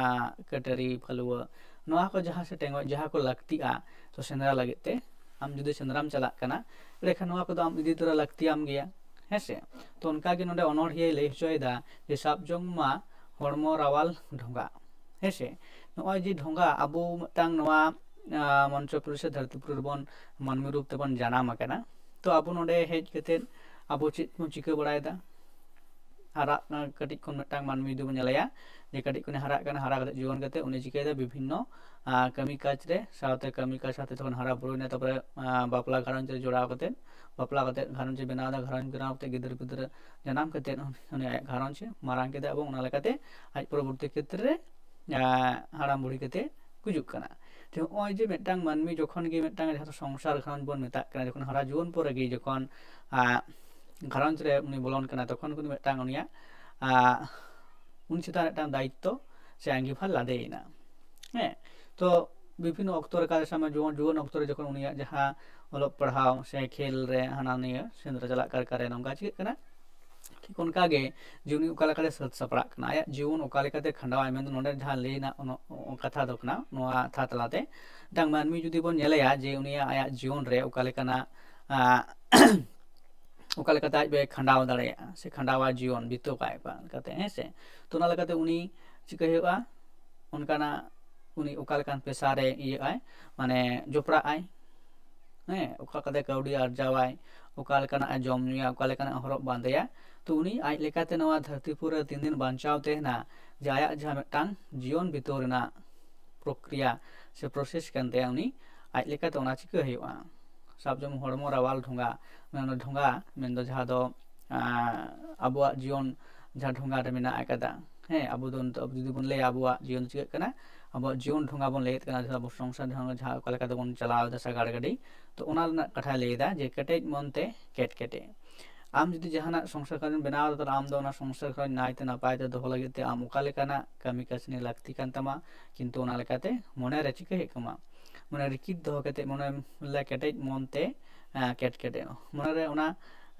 ᱠᱟᱹᱴᱟᱹᱨᱤ, ᱯᱷᱟᱹᱞᱩᱣᱟᱹ, ᱱᱚᱣᱟ ᱠᱚ ᱡᱟᱦᱟᱸ ᱥᱮ ᱴᱮᱸᱜᱚᱡ, ᱡᱟᱦᱟᱸ ᱠᱚ ᱞᱟᱹᱠᱛᱤᱜᱼᱟ, ᱛᱚ ᱥᱮᱸᱫᱽᱨᱟ ᱞᱟᱹᱜᱤᱫ ᱛᱮ ᱟᱢ ᱡᱩᱫᱤ ᱥᱮᱸᱫᱽᱨᱟᱢ ᱪᱟᱞᱟᱜ ᱠᱟᱱᱟ, ᱮᱸᱰᱮᱠᱷᱟᱱ ᱱᱚᱣᱟ ᱠᱚᱫᱚ ᱟᱢ ᱤᱫᱤ ᱛᱚᱨᱟ ᱞᱟᱹᱠᱛᱤᱭᱟᱢ ᱜᱮᱭᱟ, ᱦᱮᱸ ᱥᱮ? ᱛᱚ ᱚᱱᱠᱟ ᱜᱮ ᱱᱚᱰᱮ ᱚᱱᱚᱬᱦᱤᱭᱟᱹᱭ ᱞᱟᱹᱭ ᱦᱚᱪᱚᱭᱮᱫᱟ ᱡᱮ ᱥᱟᱵ ᱡᱚᱝ ᱢᱟ ᱦᱚᱲᱢᱚ ᱨᱟᱣᱟᱞ ᱰᱷᱚᱸᱜᱟ, ᱦᱮᱸ ᱥᱮ? ᱱᱚᱜᱼᱚᱭ ᱡᱮ ᱰᱷᱚᱸᱜᱟ ᱟᱵᱚ ᱢᱤᱫᱴᱟᱝ ᱱᱚᱣᱟ, ᱟ, ᱢᱚᱧᱪᱚᱯᱩᱨᱤ ᱥᱮ ᱫᱷᱟᱹᱨᱛᱤᱯᱩᱨᱤ ᱨᱮᱵᱚᱱ ᱢᱟᱹᱱᱢᱤ ᱨᱩᱯ ᱛᱮᱵᱚᱱ ᱡᱟᱱᱟᱢ ᱟᱠᱟᱱᱟ, ᱛᱚ ᱟᱵᱚ ᱱᱚᱰᱮ ᱦᱮᱡ ᱠᱟᱛᱮᱫ ᱟᱵᱚ ᱪᱮᱫ ᱵᱚᱱ ᱪᱤᱠᱟᱹ ᱵᱟᱲᱟᱭᱮᱫᱟ? ᱦᱟᱨᱟᱜ, ᱠᱟᱹᱴᱤᱡ ᱠᱷᱚᱱ ᱢᱤᱫᱴᱟᱝ ᱢᱟᱹᱱᱢᱤ ᱡᱩᱫᱤ ᱵᱚᱱ ᱧᱮᱞᱮᱭᱟ ᱡᱮ ᱠᱟᱹᱴᱤᱡ ᱠᱷᱚᱱᱮ ᱦᱟᱨᱟᱜ ᱠᱟᱱᱟ, ᱦᱟᱨᱟ ᱠᱟᱛᱮ ᱡᱩᱣᱟᱹᱱ ᱠᱟᱛᱮ ᱩᱱᱤ ᱪᱤᱠᱟᱹᱭᱮᱫᱟ? ᱵᱤᱵᱷᱤᱱᱱᱚ, ᱟ, ᱠᱟᱹᱢᱤ ᱠᱟᱡᱽ ᱨᱮ, ᱥᱟᱶᱛᱮ ᱠᱟᱹᱢᱤ ᱠᱟᱡᱽ ᱥᱟᱶᱛᱮ ᱡᱚᱠᱷᱚᱱ ᱦᱟᱨᱟ ᱵᱩᱨᱩᱭᱮᱱᱟ, ᱛᱟᱨᱯᱚᱨᱮ, ᱟ, ᱵᱟᱯᱞᱟ ᱜᱷᱟᱨᱚᱸᱡᱽ ᱨᱮ ᱡᱚᱲᱟᱣ ᱠᱟᱛᱮ, ᱵᱟᱯᱞᱟ ᱠᱟᱛᱮ ᱜᱷᱟᱨᱚᱸᱡᱽ ᱮ ᱵᱮᱱᱟᱣ ᱮᱫᱟ, ᱜᱷᱟᱨᱚᱸᱡᱽ ᱵᱮᱱᱟᱣ ᱠᱟᱛᱮ ᱜᱤᱫᱟᱹᱨ ᱯᱤᱫᱟᱹᱨ ᱡᱟᱱᱟᱢ ᱠᱟᱛᱮ ᱩᱱᱤ ᱟᱭᱟᱜ ᱜᱷᱟᱨᱚᱸᱡᱽ ᱮ ᱢᱟᱨᱟᱝ ᱠᱮᱫᱟ ᱮᱵᱚᱝ ᱚᱱᱟ ᱞᱮᱠᱟᱛᱮ ᱟᱡ ᱯᱚᱨᱚᱵᱚᱨᱛᱤ ᱠᱷᱮᱛᱨᱮ ᱨᱮ, ᱟ, ᱦᱟᱲᱟᱢ ᱵᱩᱲᱦᱤ ᱠᱟᱛᱮ ᱜᱩᱡᱩᱜ ᱠᱟᱱᱟ᱾ ᱛᱚ ᱱᱚᱜᱼᱚᱭ ᱡᱮ ᱢᱤᱫᱴᱟᱝ ᱢᱟᱹᱱᱢᱤ ᱡᱚᱠᱷᱚᱱ ᱜᱮ ᱢᱤᱫᱴᱟᱝ ᱡᱟᱦᱟᱸ ᱫᱚ ᱥᱚᱝᱥᱟᱨ ᱜᱷᱟᱨᱚᱸᱡᱽ ᱵᱚᱱ ᱢᱮᱛᱟᱜ ᱠᱟᱱᱟ, ᱡᱚᱠᱷᱚᱱ ᱦᱟᱨᱟ ᱡᱩᱣᱟᱹᱱ ᱯᱚᱨᱮ ᱜᱮ ᱡᱚᱠᱷᱚᱱ, ᱟ, ᱜᱷᱟᱨᱚᱸᱡᱽ ᱨᱮ ᱩᱱᱤ ᱵᱚᱞᱚᱱ ᱠᱟᱱᱟ, ᱛᱚᱠᱷᱚᱱ ᱠᱤᱱᱛᱩ ᱢᱤᱫᱴᱟᱝ ᱩᱱᱤᱭᱟᱜ, ᱟ, ᱩᱱᱤ ᱪᱮᱛᱟᱱ ᱢᱤᱫᱴᱟᱝ ᱫᱟᱭᱤᱛᱛᱚ ᱥᱮ ᱟᱸᱜᱤᱵᱷᱟᱨ ᱞᱟᱫᱮᱭᱮᱱᱟ᱾ ᱦᱮᱸ, ᱛᱚ ᱵᱤᱵᱷᱤᱱᱱᱚ ᱚᱠᱛᱚ ᱨᱮ ᱠᱟᱨᱮ ᱥᱟᱢᱟᱝ ᱡᱩᱣᱟᱹᱱ ᱡᱩᱣᱟᱹᱱ ᱚᱠᱛᱚ ᱨᱮ ᱡᱚᱠᱷᱚᱱ ᱩᱱᱤᱭᱟᱜ ᱡᱟᱦᱟᱸ ᱚᱞᱚᱜ ᱯᱟᱲᱦᱟᱣ ᱥᱮ ᱠᱷᱮᱞ ᱨᱮ ᱦᱟᱱᱟ ᱱᱤᱭᱟᱹ ᱥᱮᱸᱫᱽᱨᱟ ᱪᱟᱞᱟᱜ ᱠᱟᱨ ᱠᱟᱨᱮ ᱱᱚᱝᱠᱟ ᱪᱤᱠᱟᱹᱜ ᱠᱟᱱᱟ, ᱴᱷᱤᱠ ᱚᱱᱠᱟ ᱜᱮ ᱡᱮ ᱩᱱᱤ ᱚᱠᱟ ᱞᱮᱠᱟᱛᱮ ᱥᱟᱹᱛ ᱥᱟᱯᱲᱟᱜ ᱠᱟᱱᱟ, ᱟᱭᱟᱜ ᱡᱤᱭᱚᱱ ᱚᱠᱟ ᱞᱮᱠᱟᱛᱮ ᱠᱷᱟᱸᱰᱟᱣᱟᱭ, ᱢᱮᱱᱫᱚ ᱱᱚᱰᱮ ᱡᱟᱦᱟᱸ ᱞᱟᱹᱭ ᱨᱮᱱᱟᱜ ᱚᱱᱟ ᱠᱟᱛᱷᱟ ᱫᱚ ᱠᱟᱱᱟ, ᱱᱚᱣᱟ ᱠᱟᱛᱷᱟ ᱛᱟᱞᱟᱛᱮ ᱢᱤᱫᱴᱟᱝ ᱢᱟᱹᱱᱢᱤ ᱡᱩᱫᱤ ᱵᱚᱱ ᱧᱮᱞᱮᱭᱟ ᱡᱮ ᱩᱱᱤᱭᱟᱜ ᱟᱭᱟᱜ ᱡᱤᱭᱚᱱ ᱨᱮ ᱚᱠᱟ ᱞᱮᱠᱟᱱᱟᱜ, ᱟᱸ, ᱚᱠᱟ ᱞᱮᱠᱟᱛᱮ ᱟᱡ ᱵᱟᱭ ᱠᱷᱟᱸᱰᱟᱣ ᱫᱟᱲᱮᱭᱟᱜᱼᱟ ᱥᱮ ᱠᱷᱟᱸᱰᱟᱣᱟ ᱡᱤᱭᱚᱱ ᱵᱤᱛᱟᱹᱣ ᱠᱟᱜ ᱚᱠᱟ ᱞᱮᱠᱟᱛᱮ, ᱦᱮᱸ ᱥᱮ? ᱛᱚ ᱚᱱᱟ ᱞᱮᱠᱟᱛᱮ ᱩᱱᱤ ᱪᱤᱠᱟᱹᱭ ᱦᱩᱭᱩᱜᱼᱟ, ᱚᱱᱠᱟᱱᱟᱜ ᱩᱱᱤ ᱚᱠᱟ ᱞᱮᱠᱟᱱ ᱯᱮᱥᱟ ᱨᱮ ᱤᱭᱟᱹᱜ ᱟᱭ, ᱢᱟᱱᱮ ᱡᱚᱯᱲᱟᱜ ᱟᱭ, ᱦᱮᱸ, ᱚᱠᱟ ᱞᱮᱠᱟᱛᱮ ᱠᱟᱹᱣᱰᱤ ᱟᱨᱡᱟᱣᱟᱭ, ᱚᱠᱟ ᱞᱮᱠᱟᱱᱟᱜ ᱮ ᱡᱚᱢ ᱧᱩᱭᱟ, ᱚᱠᱟ ᱞᱮᱠᱟᱱᱟᱜ ᱮ ᱦᱚᱨᱚᱜ ᱵᱟᱸᱫᱮᱭᱟ, ᱛᱚ ᱩᱱᱤ ᱟᱡ ᱞᱮᱠᱟᱛᱮ ᱱᱚᱣᱟ ᱫᱷᱟᱹᱨᱛᱤ ᱯᱩᱨᱤ ᱨᱮ ᱛᱤᱱ ᱫᱤᱱ ᱵᱟᱧᱪᱟᱣ ᱛᱟᱦᱮᱱᱟ, ᱡᱮ ᱟᱭᱟᱜ ᱡᱟᱦᱟᱸ ᱢᱤᱫᱴᱟᱝ ᱡᱤᱭᱚᱱ ᱵᱤᱛᱟᱹᱣ ᱨᱮᱱᱟᱜ ᱯᱨᱚᱠᱨᱤᱭᱟ ᱥᱮ ᱯᱨᱚᱥᱮᱥ ᱠᱟᱱ ᱛᱟᱭᱟ, ᱩᱱᱤ ᱟᱡ ᱞᱮᱠᱟᱛᱮ ᱚᱱᱟ ᱪᱤᱠᱟᱹ ᱦᱩᱭᱩᱜᱼᱟ? ᱥᱟᱵ ᱡᱚᱢ ᱦᱚᱲᱢᱚ ᱨᱟᱣᱟᱞ ᱰᱷᱚᱸᱜᱟ, ᱢᱟᱱᱮ ᱚᱱᱟ ᱰᱷᱚᱸᱜᱟ ᱢᱮᱱᱫᱚ ᱡᱟᱦᱟᱸ ᱫᱚ, ᱟᱸ, ᱟᱵᱚᱣᱟᱜ ᱡᱤᱭᱚᱱ ᱡᱟᱦᱟᱸ ᱰᱷᱚᱸᱜᱟ ᱨᱮ ᱢᱮᱱᱟᱜ ᱟᱠᱟᱫᱟ, ᱦᱮᱸ, ᱟᱵᱚ ᱫᱚ ᱱᱤᱛᱚᱜ ᱡᱩᱫᱤ ᱵᱚᱱ ᱞᱟᱹᱭᱟ ᱟᱵᱚᱣᱟᱜ ᱡᱤᱭᱚᱱ ᱫᱚ ᱪᱤᱠᱟᱹᱜ ᱠᱟᱱᱟ, ᱟᱵᱚᱣᱟᱜ ᱡᱤᱭᱚᱱ ᱰᱷᱚᱸᱜᱟ ᱵᱚᱱ ᱞᱟᱹᱭᱮᱫ ᱠᱟᱱᱟ, ᱡᱟᱦᱟᱸ ᱟᱵᱚ ᱥᱚᱝᱥᱟᱨ ᱰᱷᱚᱸᱜᱟ ᱡᱟᱦᱟᱸ ᱚᱠᱟ ᱞᱮᱠᱟ ᱛᱮᱵᱚᱱ ᱪᱟᱞᱟᱣ ᱮᱫᱟ ᱥᱟᱜᱟᱲ ᱜᱟᱹᱰᱤ, ᱛᱚ ᱚᱱᱟ ᱨᱮᱱᱟᱜ ᱠᱟᱛᱷᱟᱭ ᱞᱟᱹᱭ ᱮᱫᱟ ᱡᱮ ᱠᱮᱴᱮᱡ ᱢᱚᱱᱛᱮ ᱠᱮᱴᱠᱮᱴᱮ᱾ ᱟᱢ ᱡᱩᱫᱤ ᱡᱟᱦᱟᱱᱟᱜ ᱥᱚᱝᱥᱟᱨ ᱜᱷᱟᱨᱚᱸᱡᱽ ᱵᱮᱱᱟᱣ ᱮᱫᱟ, ᱛᱟᱦᱞᱮ ᱟᱢ ᱫᱚ ᱚᱱᱟ ᱥᱚᱝᱥᱟᱨ ᱜᱷᱟᱨᱚᱸᱡᱽ ᱱᱟᱭᱛᱮ ᱱᱟᱯᱟᱭ ᱛᱮ ᱫᱚᱦᱚ ᱞᱟᱹᱜᱤᱫ ᱛᱮ ᱟᱢ ᱚᱠᱟ ᱞᱮᱠᱟᱱᱟᱜ ᱠᱟᱹᱢᱤ ᱠᱟᱹᱥᱱᱤ ᱞᱟᱹᱠᱛᱤ ᱠᱟᱱ ᱛᱟᱢᱟ, ᱠᱤᱱᱛᱩ ᱚᱱᱟ ᱞᱮᱠᱟᱛᱮ ᱢᱚᱱᱮ ᱨᱮ ᱪᱤᱠᱟᱹ ᱦᱩᱭᱩᱜ ᱛᱟᱢᱟ, ᱢᱚᱱᱮ ᱨᱤᱠᱤᱰ ᱫᱚᱦᱚ ᱠᱟᱛᱮ, ᱢᱚᱱᱮ ᱞᱮ ᱠᱮᱴᱮᱡ ᱢᱚᱱᱛᱮ, ᱟᱸ, ᱠᱮᱴᱠᱮᱴᱮ, ᱢᱚᱱᱮ ᱨᱮ ᱚᱱᱟ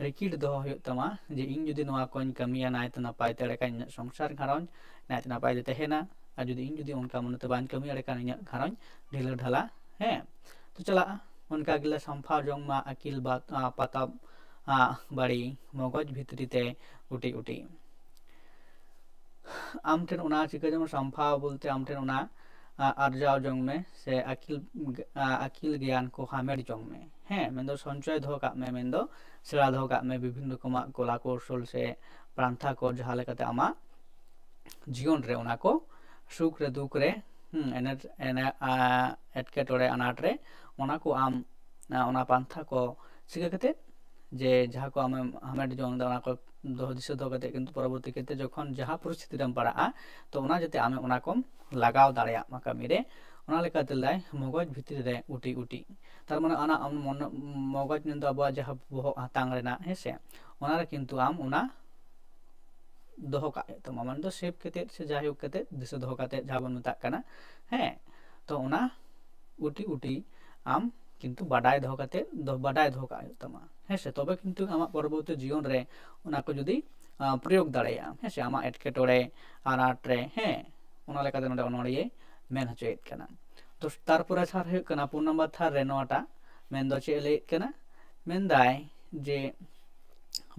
ᱨᱤᱠᱤᱰ ᱫᱚᱦᱚ ᱦᱩᱭᱩᱜ ᱛᱟᱢᱟ ᱡᱮ ᱤᱧ ᱡᱩᱫᱤ ᱱᱚᱣᱟ ᱠᱚᱧ ᱠᱟᱹᱢᱤᱭᱟ ᱱᱟᱭᱛᱮ ᱱᱟᱯᱟᱭ ᱛᱮ, ᱮᱸᱰᱮᱠᱷᱟᱱ ᱤᱧᱟᱹᱜ ᱥᱚᱝᱥᱟᱨ ᱜᱷᱟᱨᱚᱸᱡᱽ ᱱᱟᱭᱛᱮ ᱱᱟᱯᱟᱭ ᱛᱮ ᱛᱟᱦᱮᱱᱟ, ᱟᱨ ᱡᱩᱫᱤ ᱤᱧ ᱡᱩᱫᱤ ᱚᱱᱠᱟ ᱢᱚᱱᱮᱛᱮ ᱵᱟᱹᱧ ᱠᱟᱹᱢᱤᱭᱟ, ᱮᱸᱰᱮᱠᱷᱟᱱ ᱤᱧᱟᱹᱜ ᱜᱷᱟᱨᱚᱸᱡᱽ ᱰᱷᱤᱞᱟᱹ ᱰᱷᱟᱞᱟ, ᱦᱮᱸ, ᱛᱚ ᱪᱟᱞᱟᱜᱼᱟ᱾ ᱚᱱᱠᱟ ᱜᱮᱞᱮ ᱥᱟᱢᱯᱷᱟᱣ ᱡᱚᱝ ᱢᱟ ᱟᱹᱠᱤᱞ ᱵᱟ-, ᱟ, ᱯᱟᱛᱟ, ᱟ, ᱵᱟᱹᱲᱤ ᱢᱚᱜᱚᱡᱽ ᱵᱷᱤᱛᱨᱤ ᱛᱮ ᱩᱴᱤ ᱩᱴᱤ᱾ ᱟᱢ ᱴᱷᱮᱱ ᱚᱱᱟ ᱪᱤᱠᱟᱹ ᱡᱮᱢᱚᱱ ᱥᱟᱢᱯᱷᱟᱣ ᱵᱚᱞᱛᱮ ᱟᱢ ᱴᱷᱮᱱ ᱚᱱᱟ, ᱟ, ᱟᱨᱡᱟᱣ ᱡᱚᱝ ᱢᱮ ᱥᱮ ᱟᱹᱠᱤᱞ, ᱟ, ᱟᱹᱠᱤᱞ ᱜᱮᱭᱟᱱ ᱠᱚ ᱦᱟᱢᱮᱴ ᱡᱚᱝ ᱢᱮ, ᱦᱮᱸ, ᱢᱮᱱᱫᱚ ᱥᱚᱧᱪᱚᱭ ᱫᱚᱦᱚ ᱠᱟᱜ ᱢᱮ, ᱢᱮᱱᱫᱚ ᱥᱮᱬᱟ ᱫᱚᱦᱚ ᱠᱟᱜ ᱢᱮ ᱵᱤᱵᱷᱤᱱᱱ ᱨᱚᱠᱚᱢᱟᱜ ᱠᱚᱞᱟ ᱠᱳᱣᱥᱚᱞ ᱥᱮ ᱯᱨᱟᱱᱛᱷᱟ ᱠᱚ, ᱡᱟᱦᱟᱸ ᱞᱮᱠᱟᱛᱮ ᱟᱢᱟᱜ ᱡᱤᱭᱚᱱ ᱨᱮ ᱚᱱᱟ ᱠᱚ ᱥᱩᱠ ᱨᱮ ᱫᱩᱠ ᱨᱮ, ᱦᱩᱸ, ᱮᱱᱮ-, ᱮᱱᱮ-, ᱟ-, ᱮᱴᱠᱮᱴᱚᱬᱮ ᱟᱱᱟᱴ ᱨᱮ ᱚᱱᱟ ᱠᱚ ᱟᱢ, ᱟ, ᱚᱱᱟ ᱯᱟᱱᱛᱷᱟ ᱠᱚ ᱪᱤᱠᱟᱹ ᱠᱟᱛᱮ ᱡᱮ ᱡᱟᱦᱟᱸ ᱠᱚ ᱟᱢᱮᱢ ᱦᱟᱢᱮᱴ ᱡᱚᱝ ᱮᱫᱟ, ᱚᱱᱟ ᱠᱚ ᱫᱚᱦᱚ ᱫᱤᱥᱟᱹ ᱫᱚᱦᱚ ᱠᱟᱛᱮ, ᱠᱤᱱᱛᱩ ᱯᱚᱨᱚᱵᱚᱨᱛᱤ ᱠᱷᱮᱛᱨᱮ ᱡᱚᱠᱷᱚᱱ ᱡᱟᱦᱟᱸ ᱯᱚᱨᱤᱥᱛᱷᱤᱛᱤ ᱨᱮᱢ ᱯᱟᱲᱟᱜᱼᱟ, ᱛᱚ ᱚᱱᱟ ᱡᱟᱛᱮ ᱟᱢᱮ ᱚᱱᱟ ᱠᱚᱢ ᱞᱟᱜᱟᱣ ᱫᱟᱲᱮᱭᱟᱜ ᱢᱟ ᱠᱟᱹᱢᱤ ᱨᱮ, ᱚᱱᱟ ᱞᱮᱠᱟᱛᱮ ᱞᱟᱹᱭ ᱢᱚᱜᱚᱡᱽ ᱵᱷᱤᱛᱨᱤ ᱨᱮ ᱩᱴᱤ ᱩᱴᱤ᱾ ᱛᱟᱨ ᱢᱟᱱᱮ ᱚᱱᱟ ᱟᱢ ᱢᱚᱱᱮ, ᱢᱚᱜᱚᱡᱽ ᱢᱮᱱᱫᱚ ᱟᱵᱚᱣᱟᱜ ᱡᱟᱦᱟᱸ ᱵᱚᱦᱚᱜ ᱦᱟᱛᱟᱝ ᱨᱮᱱᱟᱜ, ᱦᱮᱸ ᱥᱮ, ᱚᱱᱟ ᱨᱮ ᱠᱤᱱᱛᱩ ᱟᱢ ᱚᱱᱟ ᱫᱚᱦᱚ ᱠᱟᱜ ᱦᱩᱭᱩᱜ ᱛᱟᱢᱟ, ᱢᱟᱱᱮ ᱫᱚ ᱥᱮᱵᱷ ᱠᱟᱛᱮᱫ ᱥᱮ ᱡᱟᱭᱦᱳᱠ ᱠᱟᱛᱮᱫ ᱫᱤᱥᱟᱹ ᱫᱚᱦᱚ ᱠᱟᱛᱮᱫ ᱡᱟᱦᱟᱸ ᱵᱚᱱ ᱢᱮᱛᱟᱜ ᱠᱟᱱᱟ, ᱦᱮᱸ, ᱛᱚ ᱚᱱᱟ ᱩᱴᱤ ᱩᱴᱤ ᱟᱢ ᱠᱤᱱᱛᱩ ᱵᱟᱰᱟᱭ ᱫᱚᱦᱚ ᱠᱟᱛᱮ ᱫᱚ ᱵᱟᱰᱟᱭ ᱫᱚᱦᱚ ᱠᱟᱜ ᱦᱩᱭᱩᱜ ᱛᱟᱢᱟ, ᱦᱮᱸ ᱥᱮ? ᱛᱚᱵᱮ ᱠᱤᱱᱛᱩ ᱟᱢᱟᱜ ᱯᱚᱨᱚᱵᱚᱨᱛᱤ ᱡᱤᱭᱚᱱ ᱨᱮ ᱚᱱᱟ ᱠᱚ ᱡᱩᱫᱤ ᱟᱸ, ᱯᱨᱚᱭᱳᱜᱽ ᱫᱟᱲᱮᱭᱟᱜᱼᱟ, ᱦᱮᱸ ᱥᱮ? ᱟᱢᱟᱜ ᱮᱴᱠᱮᱴᱚᱬᱮ ᱟᱱᱟᱴ ᱨᱮ, ᱦᱮᱸ, ᱚᱱᱟ ᱞᱮᱠᱟᱛᱮ ᱱᱚᱰᱮ ᱚᱱᱚᱲᱤᱭᱟᱹᱭ ᱢᱮᱱ ᱦᱚᱪᱚᱭᱮᱫ ᱠᱟᱱᱟ᱾ ᱛᱚ ᱛᱟᱨᱯᱚᱨᱮ ᱛᱷᱟᱨ ᱦᱩᱭᱩᱜ ᱠᱟᱱᱟ ᱯᱩᱱ ᱱᱟᱢᱵᱟᱨ ᱛᱷᱟᱨ ᱨᱮ ᱱᱚᱣᱟᱴᱟᱜ ᱢᱮᱱᱫᱚ ᱪᱮᱫ ᱮ ᱞᱟᱹᱭᱮᱫ ᱠᱟᱱᱟ? ᱢᱮᱱᱫᱟᱭ ᱡᱮ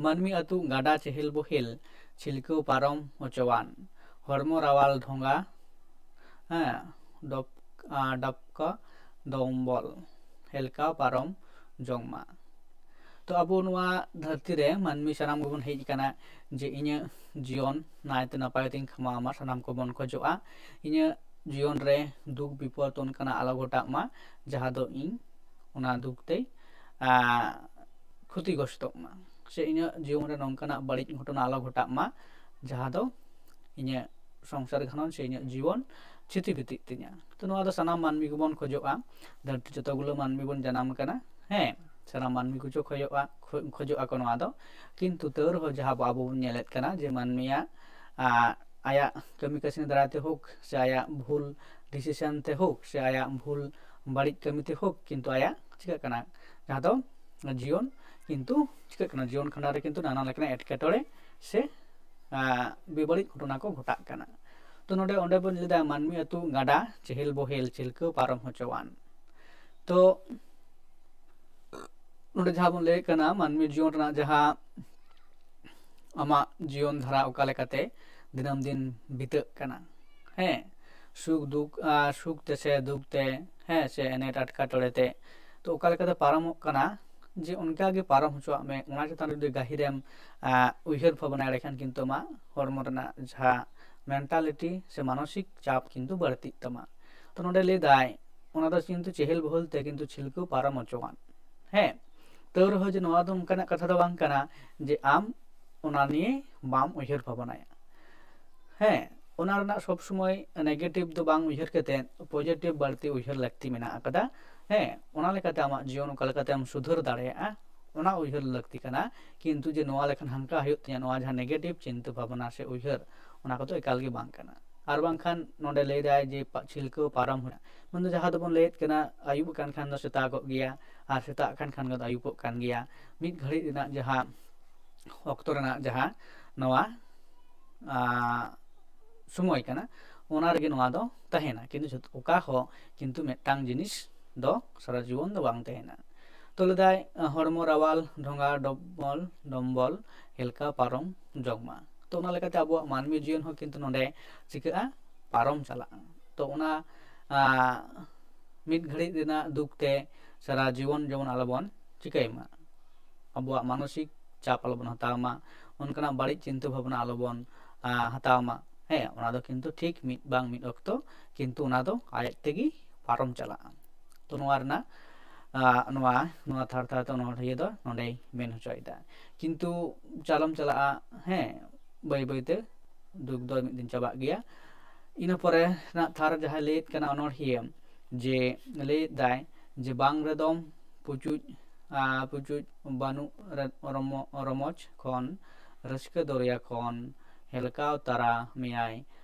ᱢᱟᱹᱱᱢᱤ ᱟᱹᱛᱩ ᱜᱟᱰᱟ ᱪᱮᱦᱮᱞ ᱵᱚᱦᱮᱞ ᱪᱷᱤᱞᱠᱟᱹᱣ ᱯᱟᱨᱚᱢ ᱦᱚᱪᱚᱣᱟᱱ, ᱦᱚᱲᱢᱚ ᱨᱟᱣᱟᱞ ᱰᱷᱚᱸᱜᱟ, ᱦᱮᱸ, ᱰᱚᱯ-, ᱟᱸ, ᱰᱚᱯᱠᱚ ᱰᱚᱢᱵᱚᱞ ᱦᱮᱞᱠᱟᱣ ᱯᱟᱨᱚᱢ ᱡᱚᱝ ᱢᱟ᱾ ᱛᱚ ᱟᱵᱚ ᱱᱚᱣᱟ ᱫᱷᱟᱹᱨᱛᱤ ᱨᱮ ᱢᱟᱹᱱᱢᱤ ᱥᱟᱱᱟᱢ ᱜᱮᱵᱚᱱ ᱦᱮᱡ ᱟᱠᱟᱱᱟ ᱡᱮ ᱤᱧᱟᱹᱜ ᱡᱤᱭᱚᱱ ᱱᱟᱭᱛᱮ ᱱᱟᱯᱟᱭ ᱛᱤᱧ ᱠᱷᱟᱢᱟᱣ ᱢᱟ, ᱥᱟᱱᱟᱢ ᱠᱚᱵᱚᱱ ᱠᱷᱚᱡᱚᱜᱼᱟ᱾ ᱤᱧᱟᱹᱜ ᱡᱤᱭᱚᱱ ᱨᱮ ᱫᱩᱠ ᱵᱤᱯᱚᱫ ᱚᱱᱠᱟᱱᱟᱜ ᱟᱞᱚ ᱜᱷᱚᱴᱟᱜ ᱢᱟ, ᱡᱟᱦᱟᱸ ᱫᱚ ᱤᱧ ᱚᱱᱟ ᱫᱩᱠ ᱛᱮ, ᱟᱸ, ᱠᱷᱚᱛᱤᱜᱨᱚᱥᱛᱚᱜ ᱢᱟ, ᱥᱮ ᱤᱧᱟᱹᱜ ᱡᱤᱭᱚᱱ ᱨᱮ ᱱᱚᱝᱠᱟᱱᱟᱜ ᱵᱟᱹᱲᱤᱡ ᱜᱷᱚᱴᱚᱱᱟ ᱟᱞᱚ ᱜᱷᱚᱴᱟᱜ ᱢᱟ, ᱡᱟᱦᱟᱸ ᱫᱚ ᱤᱧᱟᱹᱜ ᱥᱚᱝᱥᱟᱨ ᱜᱷᱟᱨᱚᱸᱡᱽ ᱥᱮ ᱤᱧᱟᱹᱜ ᱡᱤᱭᱚᱱ ᱪᱷᱤᱛᱤ ᱵᱤᱛᱤᱜ ᱛᱤᱧᱟ᱾ ᱛᱚ ᱱᱚᱣᱟ ᱫᱚ ᱥᱟᱱᱟᱢ ᱢᱟᱹᱱᱢᱤ ᱜᱮᱵᱚᱱ ᱠᱷᱚᱡᱚᱜᱼᱟ, ᱫᱷᱟᱹᱨᱛᱤ ᱡᱚᱛᱚ ᱜᱩᱞᱟᱹ ᱢᱟᱹᱱᱢᱤ ᱵᱚᱱ ᱡᱟᱱᱟᱢ ᱠᱟᱱᱟ, ᱦᱮᱸ, ᱥᱟᱱᱟᱢ ᱢᱟᱹᱱᱢᱤ ᱠᱚ ᱠᱷᱚᱡᱚᱜᱼᱟ, ᱠᱷᱚ-, ᱠᱷᱚᱡᱚᱜ ᱟᱠᱚ ᱱᱚᱣᱟ ᱫᱚ᱾ ᱠᱤᱱᱛᱩ ᱛᱟᱹᱣ ᱨᱮᱦᱚᱸ ᱡᱟᱦᱟᱸ ᱟᱵᱚ ᱵᱚᱱ ᱧᱮᱞᱮᱫ ᱠᱟᱱᱟ ᱡᱮ ᱢᱟᱹᱱᱢᱤᱭᱟᱜ, ᱟᱸ, ᱟᱭᱟᱜ ᱠᱟᱹᱢᱤ ᱠᱟᱹᱥᱱᱤ ᱫᱟᱨᱟᱭ ᱛᱮ ᱦᱳᱠ, ᱥᱮ ᱟᱭᱟᱜ ᱵᱷᱩᱞ ᱰᱤᱥᱤᱥᱮᱱ ᱛᱮ ᱦᱳᱠ, ᱥᱮ ᱟᱭᱟᱜ ᱵᱷᱩᱞ ᱵᱟᱹᱲᱤᱡ ᱠᱟᱹᱢᱤ ᱛᱮ ᱦᱳᱠ, ᱠᱤᱱᱛᱩ ᱟᱭᱟᱜ ᱪᱤᱠᱟᱹᱜ ᱠᱟᱱᱟ, ᱡᱟᱦᱟᱸ ᱫᱚ ᱡᱤᱭᱚᱱ ᱠᱤᱱᱛᱩ ᱪᱤᱠᱟᱹᱜ ᱠᱟᱱᱟ, ᱡᱤᱭᱚᱱ ᱠᱷᱟᱸᱰᱟᱣ ᱨᱮ ᱠᱤᱱᱛᱩ ᱱᱟᱱᱟ ᱞᱮᱠᱟᱱᱟᱜ ᱮᱴᱠᱮᱴᱚᱬᱮ ᱥᱮ, ᱟᱸ, ᱵᱮᱵᱟᱹᱲᱤᱡ ᱜᱷᱚᱴᱚᱱᱟ ᱠᱚ ᱜᱷᱚᱴᱟᱜ ᱠᱟᱱᱟ᱾ ᱛᱚ ᱱᱚᱰᱮ, ᱚᱸᱰᱮ ᱵᱚᱱ ᱞᱟᱹᱭᱫᱟ ᱢᱟᱹᱱᱢᱤ ᱟᱹᱛᱩ ᱜᱟᱰᱟ ᱪᱮᱦᱮᱞ ᱵᱚᱦᱮᱞ ᱪᱷᱤᱞᱠᱟᱹᱣ ᱯᱟᱨᱚᱢ ᱦᱚᱪᱚᱣᱟᱱ᱾ ᱛᱚ ᱱᱚᱰᱮ ᱡᱟᱦᱟᱸ ᱵᱚᱱ ᱞᱟᱹᱭᱮᱫ ᱠᱟᱱᱟ ᱢᱟᱹᱱᱢᱤ ᱡᱤᱭᱚᱱ ᱨᱮᱱᱟᱜ ᱡᱟᱦᱟᱸ ᱟᱢᱟᱜ ᱡᱤᱭᱚᱱ ᱫᱷᱟᱨᱟ ᱚᱠᱟ ᱞᱮᱠᱟᱛᱮ ᱫᱤᱱᱟᱹᱢ ᱫᱤᱱ ᱵᱤᱛᱟᱹᱜ ᱠᱟᱱᱟ, ᱦᱮᱸ, ᱥᱩᱠ ᱫᱩᱠ, ᱟᱨ ᱥᱩᱠ ᱛᱮ ᱥᱮ ᱫᱩᱠ ᱛᱮ, ᱦᱮᱸ, ᱥᱮ ᱮᱱᱮᱴ ᱟᱴᱠᱟᱴᱚᱬᱮ ᱛᱮ, ᱛᱚ ᱚᱠᱟ ᱞᱮᱠᱟᱛᱮ ᱯᱟᱨᱚᱢᱚᱜ ᱠᱟᱱᱟ, ᱡᱮ ᱚᱱᱠᱟ ᱜᱮ ᱯᱟᱨᱚᱢ ᱦᱚᱪᱚᱣᱟᱜ ᱢᱮ᱾ ᱚᱱᱟ ᱪᱮᱛᱟᱱ ᱨᱮ ᱡᱩᱫᱤ ᱜᱟᱹᱦᱤᱨᱮᱢ, ᱟᱸ, ᱩᱭᱦᱟᱹᱨ ᱵᱷᱟᱵᱽᱱᱟ, ᱮᱸᱰᱮᱠᱷᱟᱱ ᱠᱤᱱᱛᱩ ᱟᱢᱟᱜ ᱦᱚᱲᱢᱚ ᱨᱮᱱᱟᱜ ᱡᱟᱦᱟᱸ ᱢᱮᱱᱴᱟᱞᱤᱴᱤ ᱥᱮ ᱢᱟᱱᱚᱥᱤᱠ ᱪᱟᱯ ᱠᱤᱱᱛᱩ ᱵᱟᱹᱲᱛᱤᱜ ᱛᱟᱢᱟ᱾ ᱛᱚ ᱱᱚᱰᱮ ᱞᱟᱹᱭ ᱫᱟᱭ, ᱚᱱᱟ ᱫᱚ ᱠᱤᱱᱛᱩ ᱪᱮᱦᱮᱞ ᱵᱚᱦᱮᱞ ᱛᱮ ᱠᱤᱱᱛᱩ ᱪᱷᱤᱞᱠᱟᱹᱣ ᱯᱟᱨᱚᱢ ᱦᱚᱪᱚᱣᱟᱱ᱾ ᱦᱮᱸ, ᱛᱟᱹᱣ ᱨᱮᱦᱚᱸ ᱡᱮ ᱱᱚᱣᱟ ᱫᱚ ᱚᱱᱠᱟᱱᱟᱜ ᱠᱟᱛᱷᱟ ᱫᱚ ᱵᱟᱝ ᱠᱟᱱᱟ ᱡᱮ ᱟᱢ ᱚᱱᱟ ᱱᱤᱭᱮ ᱵᱟᱢ ᱩᱭᱦᱟᱹᱨ ᱵᱷᱟᱵᱽᱱᱟᱭᱟ᱾ ᱦᱮᱸ, ᱚᱱᱟ ᱨᱮᱱᱟᱜ ᱥᱚᱵ ᱥᱚᱢᱚᱭ ᱱᱮᱜᱮᱴᱤᱵᱷ ᱫᱚ ᱵᱟᱝ ᱩᱭᱦᱟᱹᱨ ᱠᱟᱛᱮ ᱯᱚᱡᱮᱴᱤᱵᱷ ᱵᱟᱹᱲᱛᱤ ᱩᱭᱦᱟᱹᱨ ᱞᱟᱹᱠᱛᱤ ᱢᱮᱱᱟᱜ ᱟᱠᱟᱫᱟ᱾ ᱦᱮᱸ, ᱚᱱᱟ ᱞᱮᱠᱟᱛᱮ ᱟᱢᱟᱜ ᱡᱤᱭᱚᱱ ᱚᱠᱟ ᱞᱮᱠᱟᱛᱮᱢ ᱥᱩᱫᱷᱟᱹᱨ ᱫᱟᱲᱮᱭᱟᱜᱼᱟ, ᱚᱱᱟ ᱩᱭᱦᱟᱹᱨ ᱞᱟᱹᱠᱛᱤ ᱠᱟᱱᱟ᱾ ᱠᱤᱱᱛᱩ ᱡᱮ ᱱᱚᱣᱟ ᱞᱮᱠᱷᱟᱱ ᱦᱟᱱᱠᱟ ᱦᱩᱭᱩᱜ ᱛᱤᱧᱟᱹ, ᱱᱚᱣᱟ ᱡᱟᱦᱟᱸ ᱱᱮᱜᱮᱴᱤᱵᱷ ᱪᱤᱱᱛᱟᱹ ᱵᱷᱟᱵᱽᱱᱟ ᱥᱮ ᱩᱭᱦᱟᱹᱨ, ᱚᱱᱟ ᱠᱚᱫᱚ ᱮᱠᱟᱞ ᱜᱮ ᱵᱟᱝ ᱠᱟᱱᱟ᱾ ᱟᱨ ᱵᱟᱝᱠᱷᱟᱱ ᱱᱚᱰᱮ ᱞᱟᱹᱭ ᱫᱟᱭ ᱡᱮ ᱯᱟ- ᱪᱷᱤᱞᱠᱟᱹᱣ ᱯᱟᱨᱚᱢ ᱦᱩᱭᱩᱜᱼᱟ, ᱢᱮᱱᱫᱚ ᱡᱟᱦᱟᱸ ᱫᱚᱵᱚᱱ ᱞᱟᱹᱭᱮᱫ ᱠᱟᱱᱟ ᱟᱹᱭᱩᱵ ᱟᱠᱟᱱ ᱠᱷᱟᱱ ᱫᱚ ᱥᱮᱛᱟᱜᱚᱜ ᱜᱮᱭᱟ, ᱟᱨ ᱥᱮᱛᱟᱜ ᱟᱠᱟᱱ ᱠᱷᱟᱱ ᱫᱚ ᱟᱹᱭᱩᱵᱚᱜ ᱠᱟᱱ ᱜᱮᱭᱟ᱾ ᱢᱤᱫ ᱜᱷᱟᱹᱲᱤᱡ ᱨᱮᱱᱟᱜ ᱡᱟᱦᱟᱸ ᱚᱠᱛᱚ ᱨᱮᱱᱟᱜ ᱡᱟᱦᱟᱸ ᱱᱚᱣᱟ ᱟᱸ, ᱥᱚᱢᱚᱭ ᱠᱟᱱᱟ, ᱚᱱᱟ ᱨᱮᱜᱮ ᱱᱚᱣᱟ ᱫᱚ ᱛᱟᱦᱮᱱᱟ, ᱠᱤᱱᱛᱩ ᱡᱷᱚᱛᱚ ᱚᱠᱟ ᱦᱚᱸ ᱠᱤᱱᱛᱩ ᱢᱤᱫᱴᱟᱝ ᱡᱤᱱᱤᱥ ᱫᱚ ᱥᱟᱨᱟ ᱡᱤᱵᱚᱱ ᱫᱚ ᱵᱟᱝ ᱛᱟᱦᱮᱱᱟ᱾ ᱛᱚ ᱞᱟᱹᱭᱫᱟᱭ, ᱦᱚᱲᱢᱚ ᱨᱟᱣᱟᱞ ᱰᱷᱚᱸᱜᱟ ᱰᱚᱵᱚᱞ ᱰᱚᱢᱵᱚᱞ ᱦᱮᱞᱠᱟᱣ ᱯᱟᱨᱚᱢ ᱡᱚᱝ ᱢᱟ᱾ ᱛᱚ ᱚᱱᱟ ᱞᱮᱠᱟᱛᱮ ᱟᱵᱚᱣᱟᱜ ᱢᱟᱹᱱᱢᱤ ᱡᱤᱭᱚᱱ ᱦᱚᱸ ᱠᱤᱱᱛᱩ ᱱᱚᱰᱮ ᱪᱤᱠᱟᱹᱜᱼᱟ, ᱯᱟᱨᱚᱢ ᱪᱟᱞᱟᱜᱼᱟ᱾ ᱛᱚ ᱚᱱᱟ ᱟᱸ, ᱢᱤᱫ ᱜᱷᱟᱹᱲᱤᱡ ᱨᱮᱱᱟᱜ ᱫᱩᱠ ᱛᱮ ᱥᱟᱨᱟ ᱡᱤᱵᱚᱱ ᱡᱮᱢᱚᱱ ᱟᱞᱚᱵᱚᱱ ᱪᱤᱠᱟᱹᱭ ᱢᱟ, ᱟᱵᱚᱣᱟᱜ ᱢᱟᱱᱚᱥᱤᱠ ᱪᱟᱯ ᱟᱞᱚᱵᱚᱱ ᱦᱟᱛᱟᱣ ᱢᱟ, ᱚᱱᱠᱟᱱᱟᱜ ᱵᱟᱹᱲᱤᱡ ᱪᱤᱱᱛᱟᱹ ᱵᱷᱟᱵᱽᱱᱟ ᱟᱞᱚᱵᱚᱱ ᱟᱸ, ᱦᱟᱛᱟᱣ ᱢᱟ᱾ ᱦᱮᱸ, ᱚᱱᱟ ᱫᱚ ᱠᱤᱱᱛᱩ ᱴᱷᱤᱠ ᱢᱤᱫ ᱵᱟᱝ ᱢᱤᱫ ᱚᱠᱛᱚ ᱠᱤᱱᱛᱩ ᱚᱱᱟ ᱫᱚ ᱟᱡ ᱛᱮᱜᱮ ᱯᱟᱨᱚᱢ ᱪᱟᱞᱟᱜᱼᱟ᱾ ᱛᱚ ᱱᱚᱣᱟ ᱨᱮᱱᱟᱜ ᱟᱸ, ᱱᱚᱣᱟ ᱱᱚᱣᱟ ᱛᱷᱟᱨ ᱛᱷᱟᱨ ᱛᱮ ᱚᱱᱚᱬᱦᱤᱭᱟᱹ ᱫᱚ ᱱᱚᱰᱮᱭ ᱢᱮᱱ ᱦᱚᱪᱚᱭᱮᱫᱟ᱾ ᱠᱤᱱᱛᱩ ᱪᱟᱞᱚᱢ ᱪᱟᱞᱟᱜᱼᱟ, ᱦᱮᱸ, ᱵᱟᱹᱭ ᱵᱟᱹᱭᱛᱮ ᱫᱩᱠ ᱫᱚ ᱢᱤᱫ ᱫᱤᱱ ᱪᱟᱵᱟᱜ ᱜᱮᱭᱟ᱾ ᱤᱱᱟᱹ ᱯᱚᱨᱮ ᱨᱮᱱᱟᱜ ᱛᱷᱟᱨ ᱡᱟᱦᱟᱸᱭ ᱞᱟᱹᱭᱮᱫ ᱠᱟᱱᱟ ᱚᱱᱚᱬᱦᱤᱭᱟᱹ, ᱡᱮ ᱞᱟᱹᱭᱮᱫ ᱫᱟᱭ ᱡᱮ ᱵᱟᱝ ᱨᱮᱫᱚᱢ ᱯᱩᱪᱩᱡ, ᱟᱸ, ᱯᱩᱪᱩᱡ ᱵᱟᱹᱱᱩᱜ ᱨᱮ-, ᱨᱚᱢᱚ-, ᱨᱚᱢᱚᱡᱽ ᱠᱷᱚᱱ, ᱨᱟᱹᱥᱠᱟᱹ ᱫᱚᱨᱭᱟ ᱠᱷᱚᱱ ᱦᱮᱞᱠᱟᱣ ᱛᱟᱨᱟ ᱢᱮᱭᱟᱭ,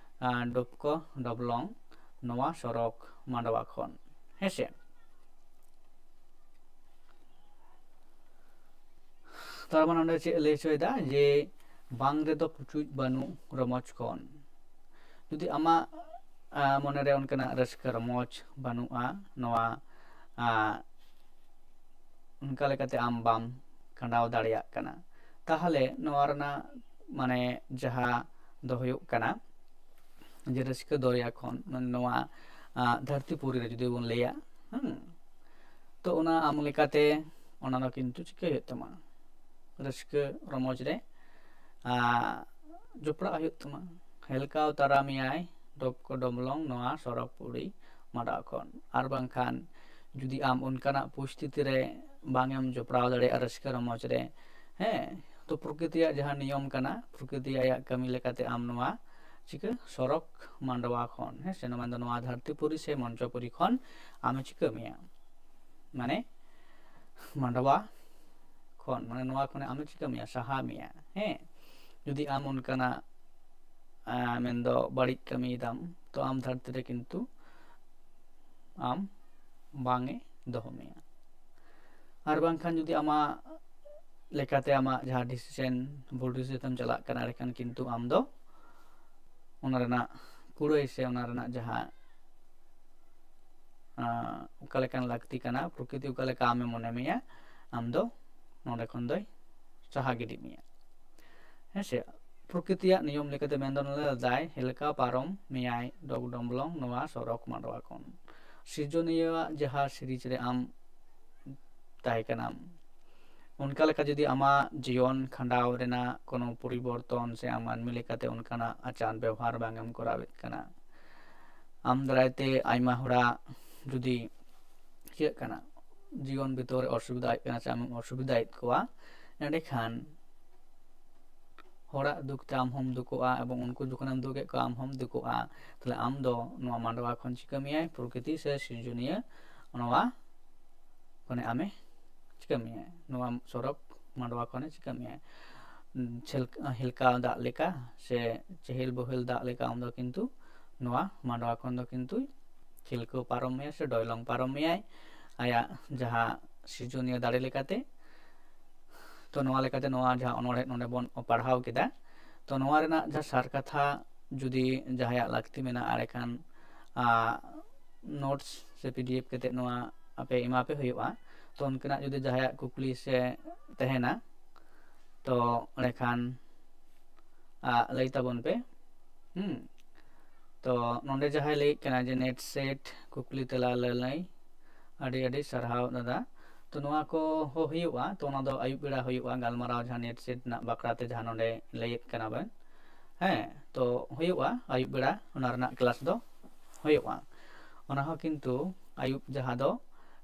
ᱟᱸ, ᱰᱚᱵᱠᱚ ᱰᱚᱵᱞᱚᱝ ᱱᱚᱣᱟ ᱥᱚᱨᱚᱠ ᱢᱟᱰᱣᱟ ᱠᱷᱚᱱ᱾ ᱦᱮᱸᱥᱮ? ᱛᱟᱨ ᱢᱟᱱᱮ ᱚᱸᱰᱮ ᱪᱮᱫ ᱮ ᱞᱟᱹᱭ ᱦᱚᱪᱚᱭᱮᱫᱟ? ᱡᱮ ᱵᱟᱝ ᱨᱮᱫᱚ ᱯᱩᱪᱩᱡ ᱵᱟᱹᱱᱩᱜ ᱨᱚᱢᱚᱡᱽ ᱠᱷᱚᱱ᱾ ᱡᱩᱫᱤ ᱟᱢᱟᱜ, ᱟᱸ, ᱢᱚᱱᱮᱨᱮ ᱚᱱᱠᱟᱱᱟᱜ ᱨᱟᱹᱥᱠᱟᱹ ᱨᱚᱢᱚᱡᱽ ᱵᱟᱹᱱᱩᱜᱼᱟ, ᱱᱚᱣᱟ, ᱟᱸ, ᱚᱱᱠᱟ ᱞᱮᱠᱟᱛᱮ ᱟᱢ ᱵᱟᱢ ᱠᱷᱟᱸᱰᱟᱣ ᱫᱟᱲᱮᱭᱟᱜ ᱠᱟᱱᱟ, ᱛᱟᱦᱚᱞᱮ ᱱᱚᱣᱟ ᱨᱮᱱᱟᱜ ᱢᱟᱱᱮ ᱡᱟᱦᱟᱸ ᱫᱚ ᱦᱩᱭᱩᱜ ᱠᱟᱱᱟ ᱡᱮ ᱨᱟᱹᱥᱠᱟᱹ ᱫᱚᱨᱭᱟ ᱠᱷᱚᱱ, ᱢᱟᱱᱮ ᱱᱚᱣᱟ, ᱟᱸ, ᱫᱷᱟᱹᱨᱛᱤ ᱯᱩᱨᱤ ᱨᱮ ᱡᱩᱫᱤ ᱵᱚᱱ ᱞᱟᱹᱭᱟ, ᱦᱮᱸ, ᱛᱚ ᱚᱱᱟ ᱟᱢ ᱞᱮᱠᱟᱛᱮ ᱚᱱᱟ ᱫᱚ ᱠᱤᱱᱛᱩ ᱪᱤᱠᱟᱹᱭ ᱦᱩᱭᱩᱜ ᱛᱟᱢᱟ? ᱨᱟᱹᱥᱠᱟᱹ ᱨᱚᱢᱚᱡᱽ ᱨᱮ, ᱟᱸ, ᱡᱚᱯᱲᱟᱜ ᱦᱩᱭᱩᱜ ᱛᱟᱢᱟ᱾ ᱦᱮᱞᱠᱟᱣ ᱛᱟᱨᱟ ᱢᱮᱭᱟᱭ ᱰᱚᱵᱠᱚ ᱰᱚᱢᱞᱚᱝ ᱱᱚᱣᱟ ᱥᱚᱨᱚᱠ ᱯᱩᱨᱤ ᱢᱟᱰᱟ ᱠᱷᱚᱱ᱾ ᱟᱨ ᱵᱟᱝᱠᱷᱟᱱ ᱡᱩᱫᱤ ᱟᱢ ᱚᱱᱠᱟᱱᱟᱜ ᱯᱚᱨᱤᱥᱛᱷᱤᱛᱤ ᱨᱮ ᱵᱟᱝ ᱮᱢ ᱡᱚᱯᱲᱟᱣ ᱫᱟᱲᱮᱭᱟᱜᱼᱟ ᱨᱟᱹᱥᱠᱟᱹ ᱨᱚᱢᱚᱡᱽ ᱨᱮ, ᱦᱮᱸ, ᱛᱚ ᱯᱨᱚᱠᱨᱤᱛᱤᱭᱟᱜ ᱡᱟᱦᱟᱸ ᱱᱤᱭᱚᱢ ᱠᱟᱱᱟ, ᱯᱨᱚᱠᱨᱤᱛᱤ ᱟᱭᱟᱜ ᱠᱟᱹᱢᱤ ᱞᱮᱠᱟᱛᱮ ᱟᱢ ᱱᱚᱣᱟ ᱪᱤᱠᱟᱹ ᱥᱚᱨᱚᱠ ᱢᱟᱰᱣᱟ ᱠᱷᱚᱱ, ᱦᱮᱸ ᱥᱮ, ᱱᱚᱣᱟ ᱫᱚ ᱱᱚᱣᱟ ᱫᱷᱟᱹᱨᱛᱤ ᱯᱩᱨᱤ ᱥᱮ ᱢᱚᱧᱪᱚᱯᱩᱨᱤ ᱠᱷᱚᱱ ᱟᱢᱮ ᱪᱤᱠᱟᱹ ᱢᱮᱭᱟ? ᱢᱟᱱᱮ ᱢᱟᱰᱣᱟ ᱠᱷᱚᱱ, ᱢᱟᱱᱮ ᱱᱚᱣᱟ ᱠᱷᱚᱱᱮ ᱟᱢᱮ ᱪᱤᱠᱟᱹ ᱢᱮᱭᱟ? ᱥᱟᱦᱟ ᱢᱮᱭᱟ᱾ ᱦᱮᱸ, ᱡᱩᱫᱤ ᱟᱢ ᱚᱱᱠᱟᱱᱟᱜ ᱢᱮᱱᱫᱚ ᱵᱟᱹᱲᱤᱡ ᱠᱟᱹᱢᱤᱭᱮᱫᱟᱢ, ᱛᱚ ᱟᱢ ᱫᱷᱟᱹᱨᱛᱤ ᱨᱮ ᱠᱤᱱᱛᱩ ᱟᱢ ᱵᱟᱝ ᱮ ᱫᱚᱦᱚ ᱢᱮᱭᱟ᱾ ᱟᱨ ᱵᱟᱝᱠᱷᱟᱱ ᱡᱩᱫᱤ ᱟᱢᱟᱜ ᱞᱮᱠᱟᱛᱮ ᱟᱢᱟᱜ ᱡᱟᱦᱟᱸ ᱰᱤᱥᱤᱥᱮᱱ, ᱵᱷᱩᱞ ᱰᱤᱥᱤᱥᱮᱱ ᱪᱟᱞᱟᱜ ᱠᱟᱱᱟ, ᱮᱸᱰᱮᱠᱷᱟᱱ ᱠᱤᱱᱛᱩ ᱟᱢ ᱫᱚ ᱚᱱᱟ ᱨᱮᱱᱟᱜ ᱠᱩᱲᱟᱹᱭ ᱥᱮ ᱚᱱᱟ ᱨᱮᱱᱟᱜ ᱡᱟᱦᱟᱸ ᱚᱠᱟ ᱞᱮᱠᱟᱱ ᱞᱟᱹᱠᱛᱤ ᱠᱟᱱᱟ, ᱯᱨᱚᱠᱨᱤᱛᱤ ᱚᱠᱟ ᱞᱮᱠᱟ ᱟᱢᱮ ᱢᱚᱱᱮ ᱢᱮᱭᱟ, ᱟᱢ ᱫᱚ ᱱᱚᱰᱮ ᱠᱷᱚᱱ ᱫᱚᱭ ᱥᱟᱦᱟ ᱜᱤᱰᱤ ᱢᱮᱭᱟ᱾ ᱦᱮᱸ ᱥᱮ? ᱯᱨᱚᱠᱨᱤᱛᱤᱭᱟᱜ ᱱᱤᱭᱚᱢ ᱞᱮᱠᱟᱛᱮ ᱢᱮᱱᱫᱚ ᱱᱚᱰᱮ ᱫᱟᱭ ᱦᱮᱞᱠᱟ ᱯᱟᱨᱚᱢ ᱢᱮᱭᱟᱭ ᱰᱚᱜᱽ ᱰᱚᱢᱵᱞᱚᱝ ᱱᱚᱣᱟ ᱥᱚᱨᱚᱠ ᱢᱟᱰᱣᱟ ᱠᱷᱚᱱ᱾ ᱥᱤᱨᱡᱚᱱᱤᱭᱟᱹᱣᱟᱜ ᱡᱟᱦᱟᱸ ᱥᱤᱨᱤᱡᱽ ᱨᱮ ᱟᱢ ᱛᱟᱦᱮᱸ ᱠᱟᱱᱟᱢ, ᱚᱱᱠᱟ ᱞᱮᱠᱟ ᱡᱩᱫᱤ ᱟᱢᱟᱜ ᱡᱤᱭᱚᱱ ᱠᱷᱟᱸᱰᱟᱣ ᱨᱮᱱᱟᱜ ᱠᱳᱱᱳ ᱯᱚᱨᱤᱵᱚᱨᱛᱚᱱ ᱥᱮ ᱟᱢ ᱢᱟᱹᱱᱢᱤ ᱞᱮᱠᱟᱛᱮ ᱚᱱᱠᱟᱱᱟᱜ ᱟᱪᱟᱨ ᱵᱮᱣᱦᱟᱨ ᱵᱟᱝ ᱮᱢ ᱠᱚᱨᱟᱣᱮᱫ ᱠᱟᱱᱟ, ᱟᱢ ᱫᱟᱨᱟᱭ ᱛᱮ ᱟᱭᱢᱟ ᱦᱚᱲᱟᱜ ᱡᱩᱫᱤ ᱪᱤᱠᱟᱹᱜ ᱠᱟᱱᱟ, ᱡᱤᱭᱚᱱ ᱵᱷᱤᱛᱚᱨ ᱨᱮ ᱚᱥᱩᱵᱤᱫᱷᱟ ᱦᱩᱭᱩᱜ ᱠᱟᱱᱟ ᱥᱮ ᱟᱢᱮᱢ ᱚᱥᱩᱵᱤᱫᱷᱟᱭᱮᱫ ᱠᱚᱣᱟ, ᱮᱸᱰᱮᱠᱷᱟᱱ ᱦᱚᱲᱟᱜ ᱫᱩᱠ ᱛᱮ ᱟᱢ ᱦᱚᱸᱢ ᱫᱩᱠᱚᱜᱼᱟ ᱮᱵᱚᱝ ᱩᱱᱠᱩ ᱡᱚᱠᱷᱚᱱᱮᱢ ᱫᱩᱠᱮᱫ ᱠᱚᱣᱟ ᱟᱢ ᱦᱚᱸᱢ ᱫᱩᱠᱚᱜᱼᱟ᱾ ᱛᱟᱦᱞᱮ ᱟᱢ ᱫᱚ ᱱᱚᱣᱟ ᱢᱟᱰᱣᱟ ᱠᱷᱚᱱ ᱪᱤᱠᱟᱹ ᱢᱮᱭᱟᱭ? ᱯᱨᱚᱠᱨᱤᱛᱤ ᱥᱮ ᱥᱤᱨᱡᱚᱱᱤᱭᱟᱹ ᱱᱚᱣᱟ ᱠᱷᱚᱱᱮ ᱟᱢᱮ ᱪᱤᱠᱟᱹ ᱢᱮᱭᱟᱭ? ᱱᱚᱣᱟ ᱥᱚᱨᱚᱠ ᱢᱟᱰᱣᱟ ᱠᱷᱚᱱᱮ ᱪᱤᱠᱟᱹ ᱢᱮᱭᱟᱭ? ᱪᱷᱮᱞ-, ᱦᱮᱞᱠᱟᱣ ᱫᱟᱜ ᱞᱮᱠᱟ ᱥᱮ ᱪᱮᱦᱮᱞ ᱵᱚᱦᱮᱞ ᱫᱟᱜ ᱞᱮᱠᱟ ᱟᱢ ᱫᱚ ᱠᱤᱱᱛᱩ ᱱᱚᱣᱟ ᱢᱟᱰᱣᱟ ᱠᱷᱚᱱ ᱫᱚ ᱠᱤᱱᱛᱩ ᱪᱷᱤᱞᱠᱟᱹᱣ ᱯᱟᱨᱚᱢ ᱢᱮᱭᱟᱭ ᱥᱮ ᱰᱚᱭᱞᱚᱝ ᱯᱟᱨᱚᱢ ᱢᱮᱭᱟᱭ ᱟᱭᱟᱜ ᱡᱟᱦᱟᱸ ᱥᱤᱨᱡᱚᱱᱤᱭᱟᱹ ᱫᱟᱲᱮ ᱞᱮᱠᱟᱛᱮ᱾ ᱛᱚ ᱱᱚᱣᱟ ᱞᱮᱠᱟᱛᱮ ᱱᱚᱣᱟ ᱡᱟᱦᱟᱸ ᱚᱱᱚᱬᱦᱮ ᱱᱚᱰᱮ ᱵᱚᱱ ᱯᱟᱲᱦᱟᱣ ᱠᱮᱫᱟ, ᱛᱚ ᱱᱚᱣᱟ ᱨᱮᱱᱟᱜ ᱡᱟᱦᱟᱸ ᱥᱟᱨ ᱠᱟᱛᱷᱟ ᱡᱩᱫᱤ ᱡᱟᱦᱟᱸᱭᱟᱜ ᱞᱟᱹᱠᱛᱤ ᱢᱮᱱᱟᱜᱼᱟ, ᱮᱸᱰᱮᱠᱷᱟᱱ ᱱᱳᱴᱥ ᱥᱮ ᱯᱤᱰᱤᱮᱯᱷ ᱠᱟᱛᱮ ᱱᱚᱣᱟ ᱟᱯᱮ ᱮᱢᱟ ᱯᱮ ᱦᱩᱭᱩᱜᱼᱟ᱾ ᱛᱚ ᱚᱱᱠᱟᱱᱟᱜ ᱡᱩᱫᱤ ᱡᱟᱦᱟᱸᱭᱟᱜ ᱠᱩᱠᱞᱤ ᱥᱮ ᱛᱟᱦᱮᱱᱟ, ᱛᱚ ᱮᱸᱰᱮᱠᱷᱟᱱ ᱞᱟᱹᱭ ᱛᱟᱵᱚᱱ ᱯᱮ᱾ ᱦᱩᱸ, ᱛᱚ ᱱᱚᱰᱮ ᱡᱟᱦᱟᱸᱭ ᱞᱟᱹᱭᱮᱫ ᱠᱟᱱᱟ ᱡᱮ ᱱᱮᱴ ᱥᱮᱴ ᱠᱩᱠᱞᱤ ᱛᱮᱞᱟ ᱞᱟᱹᱞᱟᱹᱭ, ᱟᱹᱰᱤ ᱟᱹᱰᱤ ᱥᱟᱨᱦᱟᱣ ᱫᱟᱫᱟ᱾ ᱛᱚ ᱱᱚᱣᱟ ᱠᱚ ᱦᱚᱸ ᱦᱩᱭᱩᱜᱼᱟ, ᱛᱚ ᱚᱱᱟ ᱫᱚ ᱟᱹᱭᱩᱵ ᱵᱮᱲᱟ ᱦᱩᱭᱩᱜᱼᱟ, ᱜᱟᱞᱢᱟᱨᱟᱣ ᱡᱟᱦᱟᱸ ᱱᱮᱴ ᱥᱮᱴ ᱨᱮᱱᱟᱜ ᱵᱟᱠᱷᱨᱟ ᱛᱮ ᱡᱟᱦᱟᱸ ᱱᱚᱰᱮ ᱞᱟᱹᱭᱮᱫ ᱠᱟᱱᱟ ᱵᱮᱱ᱾ ᱦᱮᱸ, ᱛᱚ ᱦᱩᱭᱩᱜᱼᱟ ᱟᱹᱭᱩᱵ ᱵᱮᱲᱟ ᱚᱱᱟ ᱨᱮᱱᱟᱜ ᱠᱞᱟᱥ ᱫᱚ ᱦᱩᱭᱩᱜᱼᱟ᱾ ᱚᱱᱟ ᱦᱚᱸ ᱠᱤᱱᱛᱩ ᱟᱹᱭᱩᱵ ᱡᱟᱦᱟᱸ ᱫᱚ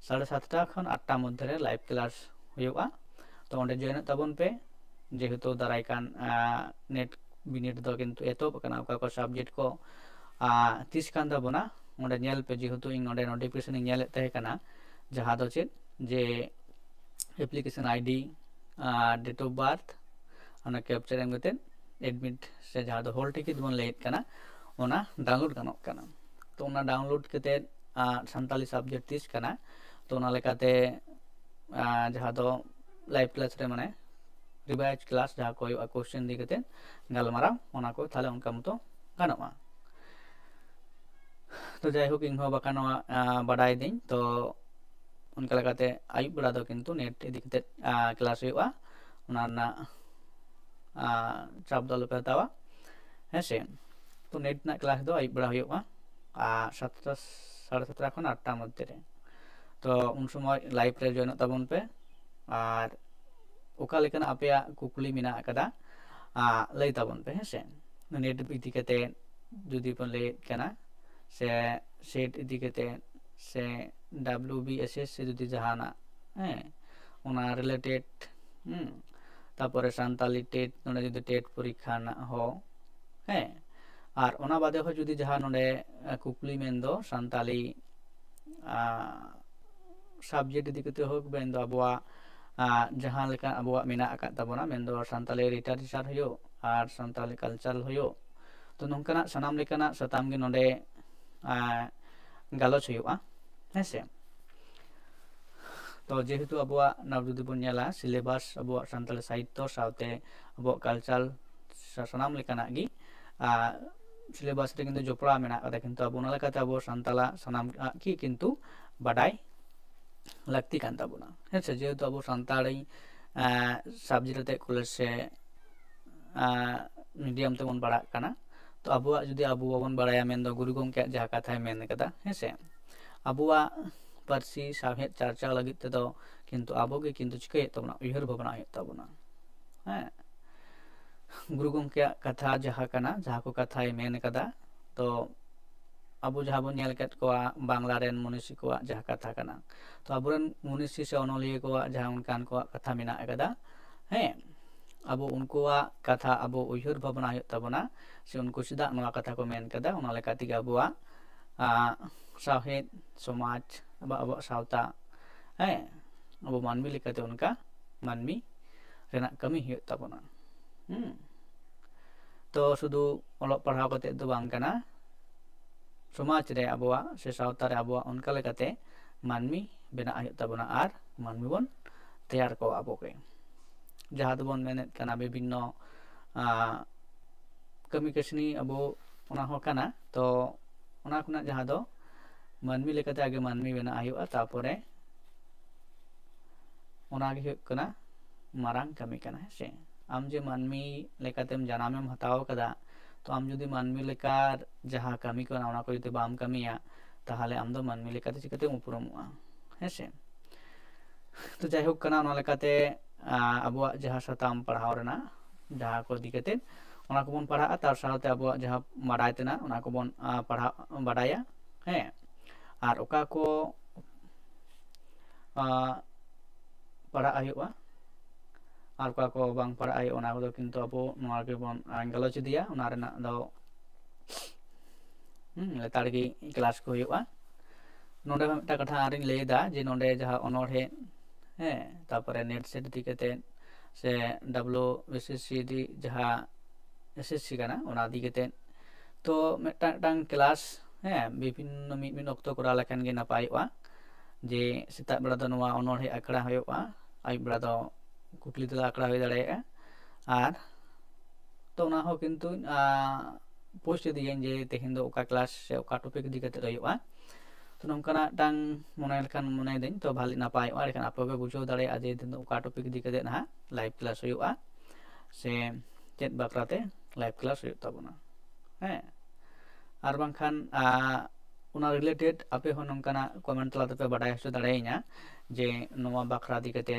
ᱥᱟᱲᱮ ᱥᱟᱛᱴᱟ ᱠᱷᱚᱱ ᱟᱴᱴᱟ ᱢᱚᱫᱽᱫᱷᱮ ᱨᱮ ᱞᱟᱭᱤᱵᱷ ᱠᱞᱟᱥ ᱦᱩᱭᱩᱜᱼᱟ᱾ ᱛᱚ ᱚᱸᱰᱮ ᱡᱚᱭᱮᱱᱚᱜ ᱛᱟᱵᱚᱱ ᱯᱮ, ᱡᱮᱦᱮᱛᱩ ᱫᱟᱨᱟᱭ ᱠᱟᱱ ᱱᱮᱴ ᱵᱤᱱᱤᱰ ᱫᱚ ᱠᱤᱱᱛᱩ ᱮᱛᱚᱦᱚᱵ ᱟᱠᱟᱱᱟ, ᱚᱠᱟ ᱠᱚ ᱥᱟᱵᱡᱮᱠᱴ ᱠᱚ ᱛᱤᱥ ᱠᱟᱱ ᱛᱟᱵᱚᱱᱟ ᱚᱸᱰᱮ ᱧᱮᱞ ᱯᱮ, ᱡᱮᱦᱮᱛᱩ ᱤᱧ ᱱᱚᱰᱮ ᱱᱳᱴᱤᱯᱷᱤᱠᱮᱥᱚᱱ ᱤᱧ ᱧᱮᱞᱮᱫ ᱛᱟᱦᱮᱸ ᱠᱟᱱᱟ, ᱡᱟᱦᱟᱸ ᱫᱚ ᱪᱮᱫ ᱡᱮ application ID R date of birth ᱚᱱᱟ ᱠᱮᱯᱪᱟᱨ ᱮᱢ ᱠᱟᱛᱮᱫ admit ᱥᱮ ᱡᱟᱦᱟᱸ ᱫᱚ hall ticket ᱵᱚᱱ ᱞᱟᱹᱭᱮᱫ ᱠᱟᱱᱟ, ᱚᱱᱟ download ᱜᱟᱱᱚᱜ ᱠᱟᱱᱟ᱾ ᱛᱚ ᱚᱱᱟ download ᱠᱟᱛᱮ ᱥᱟᱱᱛᱟᱞᱤ subject ᱛᱤᱥ ᱠᱟᱱᱟ, ᱛᱚ ᱚᱱᱟ ᱞᱮᱠᱟᱛᱮ ᱡᱟᱦᱟᱸ ᱫᱚ live class ᱨᱮ ᱢᱟᱱᱮ revised class ᱡᱟᱦᱟᱸ ᱠᱚ ᱦᱩᱭᱩᱜᱼᱟ question ᱤᱫᱤ ᱠᱟᱛᱮ ᱜᱟᱞᱢᱟᱨᱟᱣ, ᱚᱱᱟ ᱠᱚ ᱛᱟᱦᱚᱞᱮ ᱚᱱᱠᱟ ᱢᱚᱛᱚ ᱜᱟᱱᱚᱜᱼᱟ᱾ ᱛᱚ ᱡᱟᱭᱦᱳᱠ, ᱤᱧᱦᱚᱸ ᱵᱟᱠᱷᱟᱱ ᱱᱚᱣᱟ ᱵᱟᱰᱟᱭ ᱫᱟᱹᱧ᱾ ᱛᱚ ᱚᱱᱠᱟ ᱞᱮᱠᱟᱛᱮ ᱟᱹᱭᱩᱵ ᱵᱮᱲᱟ ᱫᱚ ᱠᱤᱱᱛᱩ NET ᱤᱫᱤ ᱠᱟᱛᱮ class ᱦᱩᱭᱩᱜᱼᱟ, ᱚᱱᱟ ᱨᱮᱱᱟᱜ ᱪᱟᱯ ᱫᱚ ᱟᱞᱚᱯᱮ ᱦᱟᱛᱟᱣᱟ, ᱦᱮᱸ ᱥᱮ᱾ ᱛᱚ NET ᱨᱮᱱᱟᱜ class ᱫᱚ ᱟᱹᱭᱩᱵ ᱵᱮᱲᱟ ᱦᱩᱭᱩᱜᱼᱟ, ᱟᱨ ᱥᱟᱛᱴᱟ, ᱥᱟᱲᱮ ᱥᱟᱛᱴᱟ ᱠᱷᱚᱱ ᱟᱴᱴᱟ ᱢᱚᱫᱽᱫᱷᱮ ᱨᱮ᱾ ᱛᱚ ᱩᱱ ᱥᱚᱢᱚᱭ live ᱨᱮ joinᱚᱜ ᱛᱟᱵᱚᱱ ᱯᱮ, ᱟᱨ ᱚᱠᱟ ᱞᱮᱠᱟᱱᱟᱜ ᱟᱯᱮᱭᱟᱜ ᱠᱩᱠᱞᱤ ᱢᱮᱱᱟᱜ ᱟᱠᱟᱫᱟ, ᱞᱟᱹᱭ ᱛᱟᱵᱚᱱ ᱯᱮ, ᱦᱮᱸ ᱥᱮ᱾ NET ᱤᱫᱤ ᱠᱟᱛᱮ ᱡᱩᱫᱤ ᱵᱚᱱ ᱞᱟᱹᱭᱮᱫ ᱠᱟᱱᱟ, ᱥᱮ SET ᱤᱫᱤ ᱠᱟᱛᱮ, ᱥᱮ WBSSC ᱡᱩᱫᱤ ᱡᱟᱦᱟᱱᱟᱜ, ᱦᱮᱸ, ᱚᱱᱟ related, ᱦᱩᱸ, ᱛᱟᱯᱚᱨᱮ ᱥᱟᱱᱛᱟᱞᱤ TET, ᱱᱚᱰᱮ ᱡᱩᱫᱤ TET ᱯᱚᱨᱤᱠᱠᱷᱟ ᱨᱮᱱᱟᱜ ᱦᱚᱸ, ᱦᱮᱸ, ᱟᱨ ᱚᱱᱟ ᱵᱟᱫᱮ ᱦᱚᱸ ᱡᱩᱫᱤ ᱡᱟᱦᱟᱸ ᱱᱚᱰᱮ ᱠᱩᱠᱞᱤ ᱢᱮᱱᱫᱚ ᱥᱟᱱᱛᱟᱞᱤ subject ᱤᱫᱤ ᱠᱟᱛᱮ ᱦᱳᱠ, ᱢᱮᱱᱫᱚ ᱟᱵᱚᱣᱟᱜ ᱡᱟᱦᱟᱸ ᱞᱮᱠᱟ ᱟᱵᱚᱣᱟᱜ ᱢᱮᱱᱟᱜ ᱟᱠᱟᱫ ᱛᱟᱵᱚᱱᱟ, ᱢᱮᱱᱫᱚ ᱥᱟᱱᱛᱟᱞᱤ literature ᱦᱩᱭᱩᱜ ᱟᱨ ᱥᱟᱱᱛᱟᱞᱤ culture ᱦᱩᱭᱩᱜ, ᱛᱚ ᱱᱚᱝᱠᱟᱱᱟᱜ ᱥᱟᱱᱟᱢ ᱞᱮᱠᱟᱱᱟᱜ ᱥᱟᱛᱟᱢ ᱜᱮ ᱱᱚᱰᱮ ᱜᱟᱞᱚᱪ ᱦᱩᱭᱩᱜᱼᱟ, ᱦᱮᱸ ᱥᱮ᱾ ᱛᱚ ᱡᱮᱦᱮᱛᱩ ᱟᱵᱚᱣᱟᱜ ᱱᱟᱣ ᱡᱩᱫᱤ ᱵᱚᱱ ᱧᱮᱞᱟ syllabus, ᱟᱵᱚᱣᱟᱜ ᱥᱟᱱᱛᱟᱲᱤ ᱥᱟᱦᱤᱛᱛᱚ ᱥᱟᱶᱛᱮ ᱟᱵᱚᱣᱟᱜ culture ᱥᱟᱱᱟᱢ ᱞᱮᱠᱟᱱᱟᱜ ᱜᱮ syllabus ᱨᱮ ᱠᱤᱱᱛᱩ ᱡᱚᱯᱲᱟᱣ ᱢᱮᱱᱟᱜ ᱟᱠᱟᱫᱟ, ᱠᱤᱱᱛᱩ ᱟᱵᱚ ᱚᱱᱟ ᱞᱮᱠᱟᱛᱮ ᱟᱵᱚ ᱥᱟᱱᱛᱟᱲᱟᱜ ᱥᱟᱱᱟᱢ ᱜᱮ ᱠᱤᱱᱛᱩ ᱵᱟᱰᱟᱭ ᱞᱟᱹᱠᱛᱤ ᱠᱟᱱ ᱛᱟᱵᱚᱱᱟ, ᱦᱮᱸ ᱥᱮ᱾ ᱡᱮᱦᱮᱛᱩ ᱟᱵᱚ ᱥᱟᱱᱛᱟᱲᱤ subject ᱟᱛᱮ college ᱥᱮ medium ᱛᱮᱵᱚᱱ ᱯᱟᱲᱦᱟᱜ ᱠᱟᱱᱟ, ᱛᱚ ᱟᱵᱚᱣᱟᱜ ᱡᱩᱫᱤ ᱟᱵᱚ ᱵᱟᱵᱚᱱ ᱵᱟᱲᱟᱭᱟ, ᱢᱮᱱᱫᱚ ᱜᱩᱨᱩ ᱜᱚᱢᱠᱮᱭᱟᱜ ᱡᱟᱦᱟᱸ ᱠᱟᱛᱷᱟᱭ ᱢᱮᱱ ᱠᱟᱫᱟ, ᱦᱮᱸ ᱥᱮ, ᱟᱵᱚᱣᱟᱜ ᱯᱟᱹᱨᱥᱤ ᱥᱟᱶᱦᱮᱫ ᱪᱟᱨᱪᱟᱣ ᱞᱟᱹᱜᱤᱫ ᱛᱮᱫᱚ ᱠᱤᱱᱛᱩ ᱟᱵᱚ ᱜᱮ ᱠᱤᱱᱛᱩ ᱪᱤᱠᱟᱹᱭ ᱦᱩᱭᱩᱜ ᱛᱟᱵᱚᱱᱟ, ᱩᱭᱦᱟᱹᱨ ᱵᱷᱟᱵᱽᱱᱟ ᱦᱩᱭᱩᱜ ᱛᱟᱵᱚᱱᱟ, ᱦᱮᱸ᱾ ᱜᱩᱨᱩ ᱜᱚᱢᱠᱮᱭᱟᱜ ᱠᱟᱛᱷᱟ ᱡᱟᱦᱟᱸ ᱠᱟᱱᱟ, ᱡᱟᱦᱟᱸ ᱠᱚ ᱠᱟᱛᱷᱟᱭ ᱢᱮᱱ ᱠᱟᱫᱟ, ᱛᱚ ᱟᱵᱚ ᱡᱟᱦᱟᱸ ᱵᱚᱱ ᱧᱮᱞ ᱠᱮᱫ ᱠᱚᱣᱟ ᱵᱟᱝᱞᱟ ᱨᱮᱱ ᱢᱚᱱᱤᱥᱤ ᱠᱚᱣᱟᱜ ᱡᱟᱦᱟᱸ ᱠᱟᱛᱷᱟ ᱠᱟᱱᱟ, ᱛᱚ ᱟᱵᱚᱨᱮᱱ ᱢᱚᱱᱤᱥᱤ ᱥᱮ ᱚᱱᱚᱞᱤᱭᱟᱹ ᱠᱚᱣᱟᱜ ᱡᱟᱦᱟᱸ ᱚᱱᱠᱟᱱ ᱠᱚᱣᱟᱜ ᱠᱟᱛᱷᱟ ᱢᱮᱱᱟᱜ ᱟᱠᱟᱫᱟ, ᱦᱮᱸ, ᱟᱵᱚ ᱩᱱᱠᱩᱣᱟᱜ ᱠᱟᱛᱷᱟ ᱟᱵᱚ ᱩᱭᱦᱟᱹᱨ ᱵᱷᱟᱵᱽᱱᱟ ᱦᱩᱭᱩᱜ ᱛᱟᱵᱚᱱᱟ, ᱥᱮ ᱩᱱᱠᱩ ᱪᱮᱫᱟᱜ ᱱᱚᱣᱟ ᱠᱟᱛᱷᱟ ᱠᱚ ᱢᱮᱱ ᱠᱟᱫᱟ, ᱚᱱᱟ ᱞᱮᱠᱟ ᱛᱮᱜᱮ ᱟᱵᱚᱣᱟᱜ ᱥᱟᱶᱦᱮᱫ, ᱥᱚᱢᱟᱡᱽ, ᱟᱵᱚ, ᱟᱵᱚᱣᱟᱜ ᱥᱟᱶᱛᱟ, ᱦᱮᱸ, ᱟᱵᱚ ᱢᱟᱹᱱᱢᱤ ᱞᱮᱠᱟᱛᱮ ᱚᱱᱠᱟ ᱢᱟᱹᱱᱢᱤ ᱨᱮᱱᱟᱜ ᱠᱟᱹᱢᱤ ᱦᱩᱭᱩᱜ ᱛᱟᱵᱚᱱᱟ᱾ ᱦᱩᱸ᱾ ᱛᱚ ᱥᱩᱫᱷᱩ ᱚᱞᱚᱜ ᱯᱟᱲᱦᱟᱣ ᱠᱟᱛᱮ ᱫᱚ ᱵᱟᱝ ᱠᱟᱱᱟ, ᱥᱚᱢᱟᱡᱽ ᱨᱮ ᱟᱵᱚᱣᱟᱜ ᱥᱮ ᱥᱟᱶᱛᱟ ᱨᱮ ᱟᱵᱚᱣᱟᱜ ᱚᱱᱠᱟ ᱞᱮᱠᱟᱛᱮ ᱢᱟᱹᱱᱢᱤ ᱵᱮᱱᱟᱜ ᱦᱩᱭᱩᱜ ᱛᱟᱵᱚᱱᱟ ᱟᱨ ᱢᱟᱹᱱᱢᱤ ᱵᱚᱱ ᱛᱮᱭᱟᱨ ᱠᱚᱣᱟ ᱟᱵᱚ ᱜᱮ᱾ ᱡᱟᱦᱟᱸ ᱫᱚᱵᱚᱱ ᱢᱮᱱᱮᱫ ᱠᱟᱱᱟ ᱵᱤᱵᱷᱤᱱᱱᱚ ᱠᱟᱹᱢᱤ ᱠᱟᱹᱥᱱᱤ ᱟᱵᱚ ᱚᱱᱟ ᱦᱚᱸ ᱠᱟᱱᱟ᱾ ᱛᱚ ᱚᱱᱟ ᱠᱷᱚᱱᱟᱜ ᱡᱟᱦᱟᱸ ᱫᱚ ᱢᱟᱹᱱᱢᱤ ᱞᱮᱠᱟᱛᱮ ᱟᱜᱮ ᱢᱟᱹᱱᱢᱤ ᱵᱮᱱᱟᱜ ᱦᱩᱭᱩᱜᱼᱟ, ᱛᱟᱨᱯᱚᱨᱮ ᱚᱱᱟᱜᱮ ᱦᱩᱭᱩᱜ ᱠᱟᱱᱟ ᱢᱟᱨᱟᱝ ᱠᱟᱹᱢᱤ ᱠᱟᱱᱟ, ᱦᱮᱸ ᱥᱮ? ᱟᱢ ᱡᱮ ᱢᱟᱹᱱᱢᱤ ᱞᱮᱠᱟᱛᱮᱢ ᱡᱟᱱᱟᱢᱮᱢ ᱦᱟᱛᱟᱣ ᱠᱟᱫᱟ, ᱛᱚ ᱟᱢ ᱡᱩᱫᱤ ᱢᱟᱹᱱᱢᱤ ᱞᱮᱠᱟ ᱡᱟᱦᱟᱸ ᱠᱟᱹᱢᱤ ᱠᱟᱱᱟ ᱚᱱᱟ ᱠᱚ ᱡᱩᱫᱤ ᱵᱟᱢ ᱠᱟᱹᱢᱤᱭᱟ, ᱛᱟᱦᱚᱞᱮ ᱟᱢ ᱫᱚ ᱢᱟᱹᱱᱢᱤ ᱞᱮᱠᱟᱛᱮ ᱪᱤᱠᱟᱹᱛᱮᱢ ᱩᱯᱨᱩᱢᱚᱜᱼᱟ, ᱦᱮᱸ ᱥᱮ? ᱛᱚ ᱡᱟᱭᱦᱳᱠ ᱠᱟᱱᱟ, ᱚᱱᱟ ᱞᱮᱠᱟᱛᱮ ᱟᱵᱚᱣᱟᱜ ᱡᱟᱦᱟᱸ ᱥᱟᱛᱟᱢ ᱯᱟᱲᱦᱟᱣ ᱨᱮᱱᱟᱜ ᱡᱟᱦᱟᱸ ᱠᱚ ᱤᱫᱤ ᱠᱟᱛᱮ ᱚᱱᱟ ᱠᱚᱵᱚᱱ ᱯᱟᱲᱦᱟᱜᱼᱟ, ᱛᱟᱨ ᱥᱟᱶᱛᱮ ᱟᱵᱚᱣᱟᱜ ᱡᱟᱦᱟᱸ ᱵᱟᱰᱟᱭ ᱛᱮᱱᱟᱜ ᱚᱱᱟ ᱠᱚᱵᱚᱱ ᱯᱟᱲᱦᱟᱜ ᱵᱟᱰᱟᱭᱟ, ᱦᱮᱸ᱾ ᱟᱨ ᱚᱠᱟ ᱠᱚ ᱯᱟᱲᱦᱟᱜ ᱦᱩᱭᱩᱜᱼᱟ ᱟᱨ ᱚᱠᱟ ᱠᱚ ᱵᱟᱝ ᱯᱟᱲᱦᱟᱜ ᱦᱩᱭᱩᱜᱼᱟ, ᱚᱱᱟ ᱠᱚᱫᱚ ᱠᱤᱱᱛᱩ ᱟᱵᱚ ᱱᱚᱣᱟ ᱜᱮᱵᱚᱱ ᱜᱟᱞᱚᱪ ᱤᱫᱤᱭᱟ᱾ ᱚᱱᱟ ᱨᱮᱱᱟᱜ ᱫᱚ ᱞᱮᱛᱟᱲ ᱜᱮ ᱠᱞᱟᱥ ᱠᱚ ᱦᱩᱭᱩᱜᱼᱟ᱾ ᱱᱚᱰᱮ ᱦᱚᱸ ᱢᱤᱫᱴᱟᱝ ᱠᱟᱛᱷᱟ ᱟᱨᱤᱧ ᱞᱟᱹᱭ ᱮᱫᱟ ᱡᱮ ᱱᱚᱰᱮ ᱡᱟᱦᱟᱸ ᱚᱱᱚᱬᱦᱮ, ᱦᱮᱸ, ᱛᱟᱨᱯᱚᱨᱮ ᱱᱮᱴ ᱥᱮᱴ ᱤᱫᱤ ᱠᱟᱛᱮ ᱥᱮ ᱰᱟᱵᱞᱩ ᱵᱤ ᱥᱤ ᱥᱤ ᱤᱫᱤ ᱡᱟᱦᱟᱸ ᱮᱥ ᱮᱥ ᱥᱤ ᱠᱟᱱᱟ ᱚᱱᱟ ᱤᱫᱤ ᱠᱟᱛᱮ, ᱛᱚ ᱢᱤᱫᱴᱟᱝ ᱢᱤᱫᱴᱟᱝ ᱠᱞᱟᱥ, ᱦᱮᱸ, ᱵᱤᱵᱷᱤᱱᱱᱚ ᱢᱤᱫ ᱢᱤᱫ ᱚᱠᱛᱚ ᱠᱚᱨᱟᱣ ᱞᱮᱠᱷᱟᱱ ᱜᱮ ᱱᱟᱯᱟᱭᱚᱜᱼᱟ᱾ ᱡᱮ ᱥᱮᱛᱟᱜ ᱵᱮᱲᱟ ᱫᱚ ᱱᱚᱣᱟ ᱚᱱᱚᱬᱦᱮ ᱟᱠᱷᱲᱟ ᱦᱩᱭᱩᱜᱼᱟ, ᱟᱹᱭᱩᱵ ᱵᱮᱲᱟ ᱫᱚ ᱠᱩᱠᱞᱤ ᱛᱮᱞᱟ ᱟᱠᱷᱲᱟ ᱦᱩᱭ ᱫᱟᱲᱮᱭᱟᱜᱼᱟ᱾ ᱟᱨ ᱛᱚ ᱚᱱᱟ ᱦᱚᱸ ᱠᱤᱱᱛᱩ ᱯᱳᱥᱴ ᱤᱫᱤᱭᱟᱹᱧ ᱡᱮ ᱛᱮᱦᱮᱧ ᱫᱚ ᱚᱠᱟ ᱠᱞᱟᱥ ᱥᱮ ᱚᱠᱟ ᱴᱚᱯᱤᱠ ᱤᱫᱤ ᱠᱟᱛᱮ ᱦᱩᱭᱩᱜᱼᱟ᱾ ᱛᱚ ᱱᱚᱝᱠᱟᱱᱟᱜ ᱢᱤᱫᱴᱟᱝ ᱢᱚᱱᱮ ᱞᱮᱠᱷᱟᱱ ᱢᱚᱱᱮᱭᱮᱫᱟᱹᱧ ᱛᱚ ᱵᱷᱟᱞᱮ ᱱᱟᱯᱟᱭᱚᱜᱼᱟ, ᱮᱸᱰᱮᱠᱷᱟᱱ ᱟᱯᱮ ᱯᱮ ᱵᱩᱡᱷᱟᱹᱣ ᱫᱟᱲᱮᱭᱟᱜᱼᱟ ᱡᱮ ᱛᱮᱦᱮᱧ ᱫᱚ ᱚᱠᱟ ᱴᱚᱯᱤᱠ ᱤᱫᱤ ᱠᱟᱛᱮ ᱱᱟᱦᱟᱜ ᱞᱟᱭᱤᱵᱷ ᱠᱞᱟᱥ ᱦᱩᱭᱩᱜᱼᱟ ᱥᱮ ᱪᱮᱫ ᱵᱟᱠᱷᱨᱟᱛᱮ ᱞᱟᱭᱤᱵᱷ ᱠᱞᱟᱥ ᱦᱩᱭᱩᱜ ᱛᱟᱵᱚᱱᱟ, ᱦᱮᱸ᱾ ᱟᱨ ᱵᱟᱝᱠᱷᱟᱱ ᱚᱱᱟ ᱨᱤᱞᱮᱴᱮᱰ ᱟᱯᱮ ᱦᱚᱸ ᱱᱚᱝᱠᱟᱱᱟᱜ ᱠᱚᱢᱮᱱᱴ ᱛᱟᱞᱟ ᱛᱮᱯᱮ ᱵᱟᱰᱟᱭ ᱦᱚᱪᱚ ᱫᱟᱲᱮᱭᱟᱹᱧᱟ ᱡᱮ ᱱᱚᱣᱟ ᱵᱟᱠᱷᱨᱟ ᱤᱫᱤ ᱠᱟᱛᱮ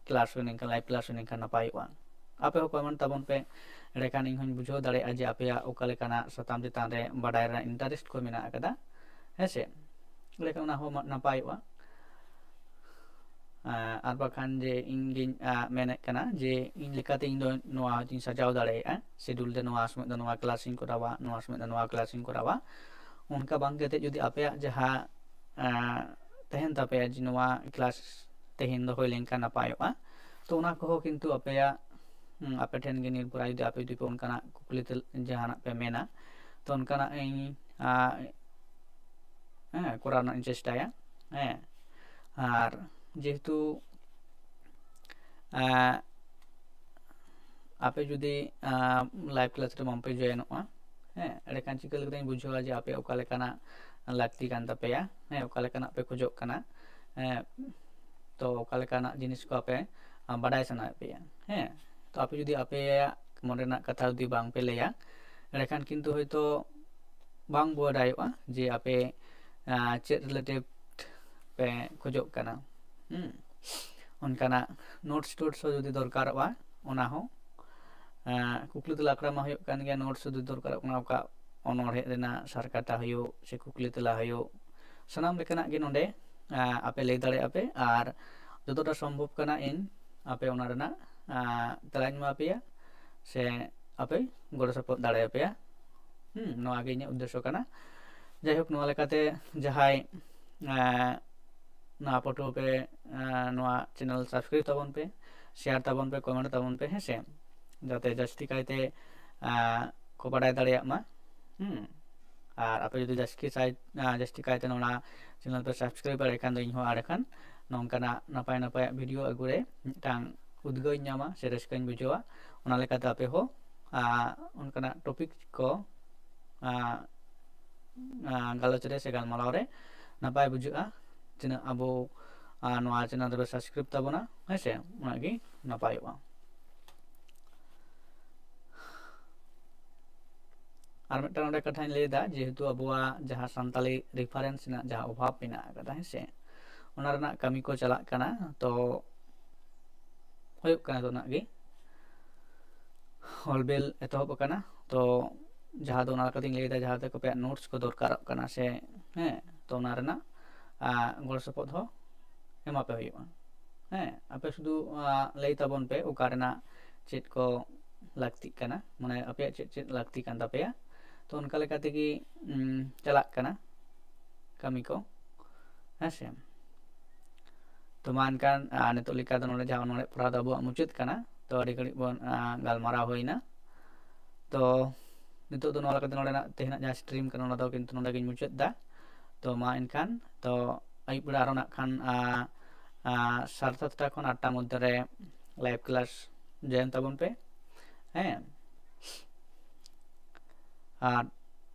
ᱠᱞᱟᱥ ᱦᱩᱭ ᱞᱮᱱᱠᱷᱟᱱ, ᱞᱟᱭᱤᱵᱷ ᱠᱞᱟᱥ ᱦᱩᱭ ᱞᱮᱱᱠᱷᱟᱱ ᱱᱟᱯᱟᱭᱚᱜᱼᱟ᱾ ᱟᱯᱮ ᱦᱚᱸ ᱠᱚᱢᱮᱱᱴ ᱛᱟᱵᱚᱱ ᱯᱮ, ᱮᱸᱰᱮᱠᱷᱟᱱ ᱤᱧ ᱦᱚᱸᱧ ᱵᱩᱡᱷᱟᱹᱣ ᱫᱟᱲᱮᱭᱟᱜᱼᱟ ᱡᱮ ᱟᱯᱮᱭᱟᱜ ᱚᱠᱟ ᱞᱮᱠᱟᱱᱟᱜ ᱥᱟᱛᱟᱢ ᱪᱮᱛᱟᱱ ᱨᱮ ᱵᱟᱰᱟᱭ ᱨᱮᱱᱟᱜ ᱤᱱᱴᱟᱨᱮᱥᱴ ᱠᱚ ᱢᱮᱱᱟᱜ ᱟᱠᱟᱫᱟ, ᱦᱮᱸ ᱥᱮ? ᱮᱸᱰᱮᱠᱷᱟᱱ ᱚᱱᱟ ᱦᱚᱸ ᱱᱟᱯᱟᱭᱚᱜᱼᱟ᱾ ᱟᱨ ᱵᱟᱠᱷᱟᱱ ᱡᱮ ᱤᱧ ᱜᱤᱧ ᱢᱮᱱᱮᱫ ᱠᱟᱱᱟ ᱡᱮ ᱤᱧ ᱞᱮᱠᱟᱛᱮ ᱤᱧ ᱫᱚ ᱱᱚᱣᱟ ᱦᱚᱭᱛᱳᱧ ᱥᱟᱡᱟᱣ ᱫᱟᱲᱮᱭᱟᱜᱼᱟ, ᱥᱤᱰᱩᱞ ᱫᱚ ᱱᱚᱣᱟ ᱥᱚᱢᱚᱭ ᱫᱚ ᱱᱚᱣᱟ ᱠᱞᱟᱥ ᱤᱧ ᱠᱚᱨᱟᱣᱟ, ᱱᱚᱣᱟ ᱥᱚᱢᱚᱭ ᱫᱚ ᱱᱚᱣᱟ ᱠᱞᱟᱥ ᱤᱧ ᱠᱚᱨᱟᱣᱟ᱾ ᱚᱱᱠᱟ ᱵᱟᱝ ᱠᱟᱛᱮ ᱡᱩᱫᱤ ᱟᱯᱮᱭᱟᱜ ᱡᱟᱦᱟᱸ ᱛᱟᱦᱮᱱ ᱛᱟᱯᱮᱭᱟ ᱡᱮ ᱱᱚᱣᱟ ᱠᱞᱟᱥ ᱛᱮᱦᱮᱧ ᱫᱚ ᱦᱩᱭ ᱞᱮᱱᱠᱷᱟᱱ ᱱᱟᱯᱟᱭᱚᱜᱼᱟ, ᱛᱚ ᱚᱱᱟ ᱠᱚᱦᱚᱸ ᱠᱤᱱᱛᱩ ᱟᱯᱮᱭᱟᱜ ᱦᱩᱸ, ᱟᱯᱮ ᱴᱷᱮᱱ ᱜᱮ ᱱᱤᱨᱵᱷᱚᱨᱟ᱾ ᱡᱩᱫᱤ ᱟᱯᱮ ᱡᱩᱫᱤ ᱯᱮ ᱚᱱᱠᱟᱱᱟᱜ ᱠᱩᱠᱞᱤ ᱛᱮ ᱡᱟᱦᱟᱱᱟᱜ ᱯᱮ ᱢᱮᱱᱟ, ᱛᱚ ᱚᱱᱠᱟᱱᱟᱜ ᱤᱧ, ᱟ, ᱦᱮᱸ, ᱠᱚᱨᱟᱣ ᱨᱮᱱᱟᱜ ᱤᱧ ᱪᱮᱥᱴᱟᱭᱟ᱾ ᱦᱮᱸ, ᱟᱨ ᱡᱮᱦᱮᱛᱩ, ᱟ, ᱟᱯᱮ ᱡᱩᱫᱤ, ᱟ, ᱞᱟᱭᱤᱵᱷ ᱠᱞᱟᱥ ᱨᱮ ᱵᱟᱝᱯᱮ ᱡᱚᱭᱮᱱᱚᱜᱼᱟ, ᱦᱮᱸ, ᱮᱸᱰᱮᱠᱷᱟᱱ ᱪᱤᱠᱟᱹ ᱞᱮᱠᱟᱛᱤᱧ ᱵᱩᱡᱷᱟᱹᱣᱟ ᱡᱮ ᱟᱯᱮ ᱚᱠᱟ ᱞᱮᱠᱟᱱᱟᱜ ᱞᱟᱹᱠᱛᱤ ᱠᱟᱱ ᱛᱟᱯᱮᱭᱟ, ᱦᱮᱸ, ᱚᱠᱟ ᱞᱮᱠᱟᱱᱟᱜ ᱯᱮ ᱠᱷᱚᱡᱚᱜ ᱠᱟᱱᱟ, ᱦᱮᱸ, ᱛᱚ ᱚᱠᱟ ᱞᱮᱠᱟᱱᱟᱜ ᱡᱤᱱᱤᱥ ᱠᱚ ᱟᱯᱮ, ᱟ, ᱵᱟᱰᱟᱭ ᱥᱟᱱᱟᱭᱮᱫ ᱯᱮᱭᱟ, ᱦᱮᱸ᱾ ᱛᱚ ᱟᱯᱮ ᱡᱩᱫᱤ ᱟᱯᱮᱭᱟᱜ ᱢᱚᱱᱮ ᱨᱮᱱᱟᱜ ᱠᱟᱛᱷᱟ ᱡᱩᱫᱤ ᱵᱟᱝ ᱯᱮ ᱞᱟᱹᱭᱟ, ᱮᱸᱰᱮᱠᱷᱟᱱ ᱠᱤᱱᱛᱩ ᱦᱚᱭᱛᱳ ᱵᱟᱝ ᱵᱟᱰᱟᱭᱚᱜᱼᱟ ᱡᱮ ᱟᱯᱮ, ᱟ, ᱪᱮᱫ ᱨᱤᱞᱮᱴᱤᱵᱷ ᱯᱮ ᱠᱷᱚᱡᱚᱜ ᱠᱟᱱᱟ᱾ ᱦᱩᱸ, ᱚᱱᱠᱟᱱᱟᱜ ᱱᱳᱴᱥ ᱴᱳᱴᱥ ᱦᱚᱸ ᱡᱩᱫᱤ ᱫᱚᱨᱠᱟᱨᱚᱜᱼᱟ, ᱚᱱᱟ ᱦᱚᱸ, ᱟ, ᱠᱩᱠᱞᱤ ᱛᱮᱞᱟ ᱟᱠᱷᱲᱟ ᱢᱟ ᱦᱩᱭᱩᱜ ᱠᱟᱱ ᱜᱮᱭᱟ, ᱱᱳᱴᱥ ᱡᱩᱫᱤ ᱫᱚᱨᱠᱟᱨᱚᱜ ᱠᱟᱱᱟ, ᱚᱠᱟ ᱚᱱᱚᱬᱦᱮ ᱨᱮᱱᱟᱜ ᱥᱟᱨ ᱠᱟᱛᱷᱟ ᱦᱩᱭᱩᱜ ᱥᱮ ᱠᱩᱠᱞᱤ ᱛᱮᱞᱟ ᱦᱩᱭᱩᱜ, ᱥᱟᱱᱟᱢ ᱞᱮᱠᱟᱱᱟᱜ ᱜᱮ ᱱᱚᱰᱮ, ᱟ, ᱟᱯᱮ ᱞᱟᱹᱭ ᱫᱟᱲᱮᱭᱟᱜᱼᱟ ᱯᱮ, ᱟᱨ ᱡᱚᱛᱚᱴᱟ ᱥᱚᱢᱵᱷᱚᱵ ᱠᱟᱱᱟ ᱤᱧ ᱟᱯᱮ ᱚᱱᱟ ᱨᱮᱱᱟᱜ, ᱟ, ᱛᱮᱞᱟᱧ ᱮᱢᱟ ᱯᱮᱭᱟ ᱥᱮ ᱟᱯᱮ ᱜᱚᱲᱚ ᱥᱚᱯᱚᱦᱚᱫ ᱫᱟᱲᱮᱭᱟᱯᱮᱭᱟ᱾ ᱦᱩᱸ, ᱱᱚᱣᱟ ᱜᱮ ᱤᱧᱟᱹᱜ ᱩᱫᱽᱫᱮᱥᱥᱚ ᱠᱟᱱᱟ᱾ ᱡᱟᱭᱦᱳᱠ, ᱱᱚᱣᱟ ᱞᱮᱠᱟᱛᱮ ᱡᱟᱦᱟᱸᱭ, ᱟ, ᱱᱚᱣᱟ ᱯᱟᱹᱴᱷᱩᱣᱟᱹ ᱯᱮ, ᱟ, ᱱᱚᱣᱟ ᱪᱮᱱᱮᱞ ᱥᱟᱵᱥᱠᱨᱟᱭᱤᱵ ᱛᱟᱵᱚᱱ ᱯᱮ, ᱥᱮᱭᱟᱨ ᱛᱟᱵᱚᱱ ᱯᱮ, ᱠᱚᱢᱮᱱᱴ ᱛᱟᱵᱚᱱ ᱯᱮ, ᱦᱮᱸ ᱥᱮ, ᱡᱟᱛᱮ ᱡᱟᱹᱥᱛᱤ ᱠᱟᱭᱛᱮ, ᱟ, ᱠᱚ ᱵᱟᱰᱟᱭ ᱫᱟᱲᱮᱭᱟᱜ ᱢᱟ᱾ ᱦᱩᱸ, ᱟᱨ ᱟᱯᱮ ᱡᱩᱫᱤ ᱡᱟᱹᱥᱛᱤ ᱥᱟᱭ-, ᱟ, ᱡᱟᱹᱥᱛᱤ ᱠᱟᱭᱛᱮ ᱱᱚᱣᱟ ᱪᱮᱱᱮᱞ ᱯᱮ ᱥᱟᱵᱥᱠᱨᱟᱭᱤᱵ ᱫᱟᱲᱮᱭᱟᱜ ᱠᱷᱟᱱ ᱫᱚ ᱤᱧᱦᱚᱸ ᱟᱨ ᱠᱷᱟᱱ ᱱᱚᱝᱠᱟᱱᱟᱜ ᱱᱟᱯᱟᱭ ᱱᱟᱯᱟᱭᱟᱜ ᱵᱷᱤᱰᱤᱭᱳ ᱟᱹᱜᱩ ᱨᱮ ᱢᱤᱫᱴᱟᱝ ᱩᱫᱽᱜᱟᱹᱣ ᱤᱧ ᱧᱟᱢᱟ ᱥᱮ ᱨᱟᱹᱥᱠᱟᱹᱧ ᱵᱩᱡᱷᱟᱹᱣᱟ᱾ ᱚᱱᱟ ᱞᱮᱠᱟᱛᱮ ᱟᱯᱮ ᱦᱚᱸ, ᱟ, ᱚᱱᱠᱟᱱᱟᱜ ᱴᱚᱯᱤᱠ ᱠᱚ, ᱟ, ᱟ, ᱜᱟᱞᱚᱪ ᱨᱮ ᱥᱮ ᱜᱟᱞᱢᱟᱨᱟᱣ ᱨᱮ ᱱᱟᱯᱟᱭ ᱵᱩᱡᱷᱟᱹᱜᱼᱟ᱾ ᱛᱤᱱᱟᱹᱜ ᱟᱵᱚ, ᱟ, ᱱᱚᱣᱟ ᱪᱮᱱᱮᱞ ᱨᱮᱯᱮ ᱥᱟᱵᱥᱠᱨᱟᱭᱤᱵ ᱛᱟᱵᱚᱱᱟ, ᱦᱮᱸ ᱥᱮ, ᱩᱱᱟᱹᱜ ᱜᱮ ᱱᱟᱯᱟᱭᱚᱜᱼᱟ᱾ ᱟᱨ ᱢᱤᱫᱴᱟᱝ ᱱᱚᱰᱮ ᱠᱟᱛᱷᱟᱧ ᱞᱟᱹᱭᱫᱟ, ᱡᱮᱦᱮᱛᱩ ᱟᱵᱚᱣᱟᱜ ᱡᱟᱦᱟᱸ ᱥᱟᱱᱛᱟᱞᱤ ᱨᱮᱯᱷᱟᱨᱮᱱᱥ ᱨᱮᱱᱟᱜ ᱡᱟᱦᱟᱸ ᱚᱵᱷᱟᱵᱽ ᱢᱮᱱᱟᱜ ᱟᱠᱟᱫᱟ, ᱦᱮᱸ ᱥᱮ, ᱚᱱᱟ ᱨᱮᱱᱟᱜ ᱠᱟᱹᱢᱤ ᱠᱚ ᱪᱟᱞᱟᱜ ᱠᱟᱱᱟ, ᱛᱚ ᱦᱩᱭᱩᱜ ᱠᱟᱱᱟ ᱡᱚᱛᱚᱱᱟᱜ ᱜᱮ᱾ ᱚᱞ ᱵᱤᱞ ᱮᱛᱚᱦᱚᱵ ᱟᱠᱟᱱᱟ, ᱛᱚ ᱡᱟᱦᱟᱸ ᱫᱚ ᱚᱱᱟ ᱞᱮᱠᱟᱛᱤᱧ ᱞᱟᱹᱭᱫᱟ, ᱡᱟᱦᱟᱸ ᱫᱚ ᱟᱯᱮᱭᱟᱜ ᱱᱳᱴᱥ ᱠᱚ ᱫᱚᱨᱠᱟᱨᱚᱜ ᱠᱟᱱᱟ ᱥᱮ, ᱦᱮᱸ, ᱛᱚ ᱚᱱᱟ ᱨᱮᱱᱟᱜ, ᱟ, ᱜᱚᱲᱚ ᱥᱚᱯᱚᱦᱚᱫ ᱦᱚᱸ ᱮᱢᱟ ᱯᱮ ᱦᱩᱭᱩᱜᱼᱟ᱾ ᱦᱮᱸ, ᱟᱯᱮ ᱥᱩᱫᱷᱩ, ᱟ, ᱞᱟᱹᱭ ᱛᱟᱵᱚᱱ ᱯᱮ ᱚᱠᱟ ᱨᱮᱱᱟᱜ ᱪᱮᱫ ᱠᱚ ᱞᱟᱹᱠᱛᱤᱜ ᱠᱟᱱᱟ, ᱢᱟᱱᱮ ᱟᱯᱮᱭᱟᱜ ᱪᱮᱫ ᱪᱮᱫ ᱞᱟᱹᱠᱛᱤ ᱠᱟᱱ ᱛᱟᱯᱮᱭᱟ, ᱛᱚ ᱚᱱᱠᱟ ᱞᱮᱠᱟ ᱛᱮᱜᱮ, ᱩᱢ, ᱪᱟᱞᱟᱜ ᱠᱟᱱᱟ ᱠᱟᱹᱢᱤ ᱠᱚ, ᱦᱮᱸ ᱥᱮ᱾ ᱛᱚ ᱢᱟ ᱮᱱᱠᱷᱟᱱ, ᱟ, ᱱᱤᱛᱚᱜ ᱞᱮᱠᱟ ᱫᱚ ᱱᱚᱰᱮ ᱡᱟᱦᱟᱸ ᱚᱱᱚᱬᱦᱮ ᱯᱟᱲᱦᱟᱣ ᱫᱚ ᱟᱵᱚᱣᱟᱜ ᱢᱩᱪᱟᱹᱫ ᱠᱟᱱᱟ᱾ ᱛᱚ ᱟᱹᱰᱤ ᱜᱷᱟᱹᱲᱤᱡ ᱵᱚᱱ ᱜᱟᱞᱢᱟᱨᱟᱣ ᱦᱩᱭᱱᱟ᱾ ᱛᱚ ᱱᱤᱛᱚᱜ ᱫᱚ ᱱᱚᱣᱟ ᱞᱮᱠᱟᱛᱮ ᱱᱚᱰᱮᱱᱟᱜ ᱛᱮᱦᱮᱧᱟᱜ ᱡᱟᱦᱟᱸ stream ᱠᱟᱱᱟ, ᱚᱱᱟ ᱫᱚ ᱠᱤᱱᱛᱩ ᱱᱚᱰᱮ ᱜᱤᱧ ᱢᱩᱪᱟᱹᱫ ᱮᱫᱟ᱾ ᱛᱚ ᱢᱟ ᱮᱱᱠᱷᱟᱱ, ᱛᱚ ᱟᱹᱭᱩᱵ ᱵᱮᱲᱟ ᱟᱨᱦᱚᱸ ᱱᱟᱜ ᱠᱷᱟᱱ ᱥᱟᱲᱮ ᱥᱟᱛᱴᱟ ᱠᱷᱚᱱ ᱟᱴᱴᱟ ᱢᱚᱫᱽᱫᱷᱮ ᱨᱮ live class join ᱛᱟᱵᱚᱱ ᱯᱮ᱾ ᱦᱮᱸ, ᱟᱨ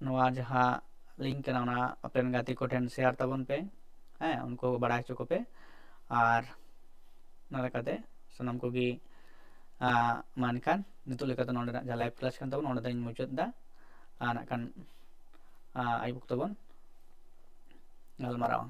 ᱱᱚᱣᱟ ᱡᱟᱦᱟᱸ link ᱠᱟᱱᱟ, ᱚᱱᱟ ᱟᱯᱮᱨᱮᱱ ᱜᱟᱛᱮ ᱠᱚᱴᱷᱮᱱ share ᱛᱟᱵᱚᱱ ᱯᱮ᱾ ᱦᱮᱸ, ᱩᱱᱠᱩ ᱵᱟᱲᱟᱭ ᱦᱚᱪᱚ ᱠᱚᱯᱮ᱾ ᱟᱨ ᱚᱱᱟ ᱞᱮᱠᱟᱛᱮ ᱥᱟᱱᱟᱢ ᱠᱚᱜᱮ ᱢᱟ ᱮᱱᱠᱷᱟᱱ ᱱᱤᱛᱚᱜ ᱞᱮᱠᱟ ᱫᱚ ᱱᱚᱰᱮᱱᱟᱜ ᱡᱟᱦᱟᱸ live class ᱠᱟᱱ ᱛᱟᱵᱚᱱᱟ, ᱚᱸᱰᱮ ᱫᱚᱧ ᱢᱩᱪᱟᱹᱫ ᱮᱫᱟ᱾ ᱟᱨ ᱱᱟᱜ ᱠᱷᱟᱱ ᱟᱹᱭᱩᱵ ᱚᱠᱛᱚ ᱵᱚᱱ ᱜᱟᱞᱢᱟᱨᱟᱣᱟ᱾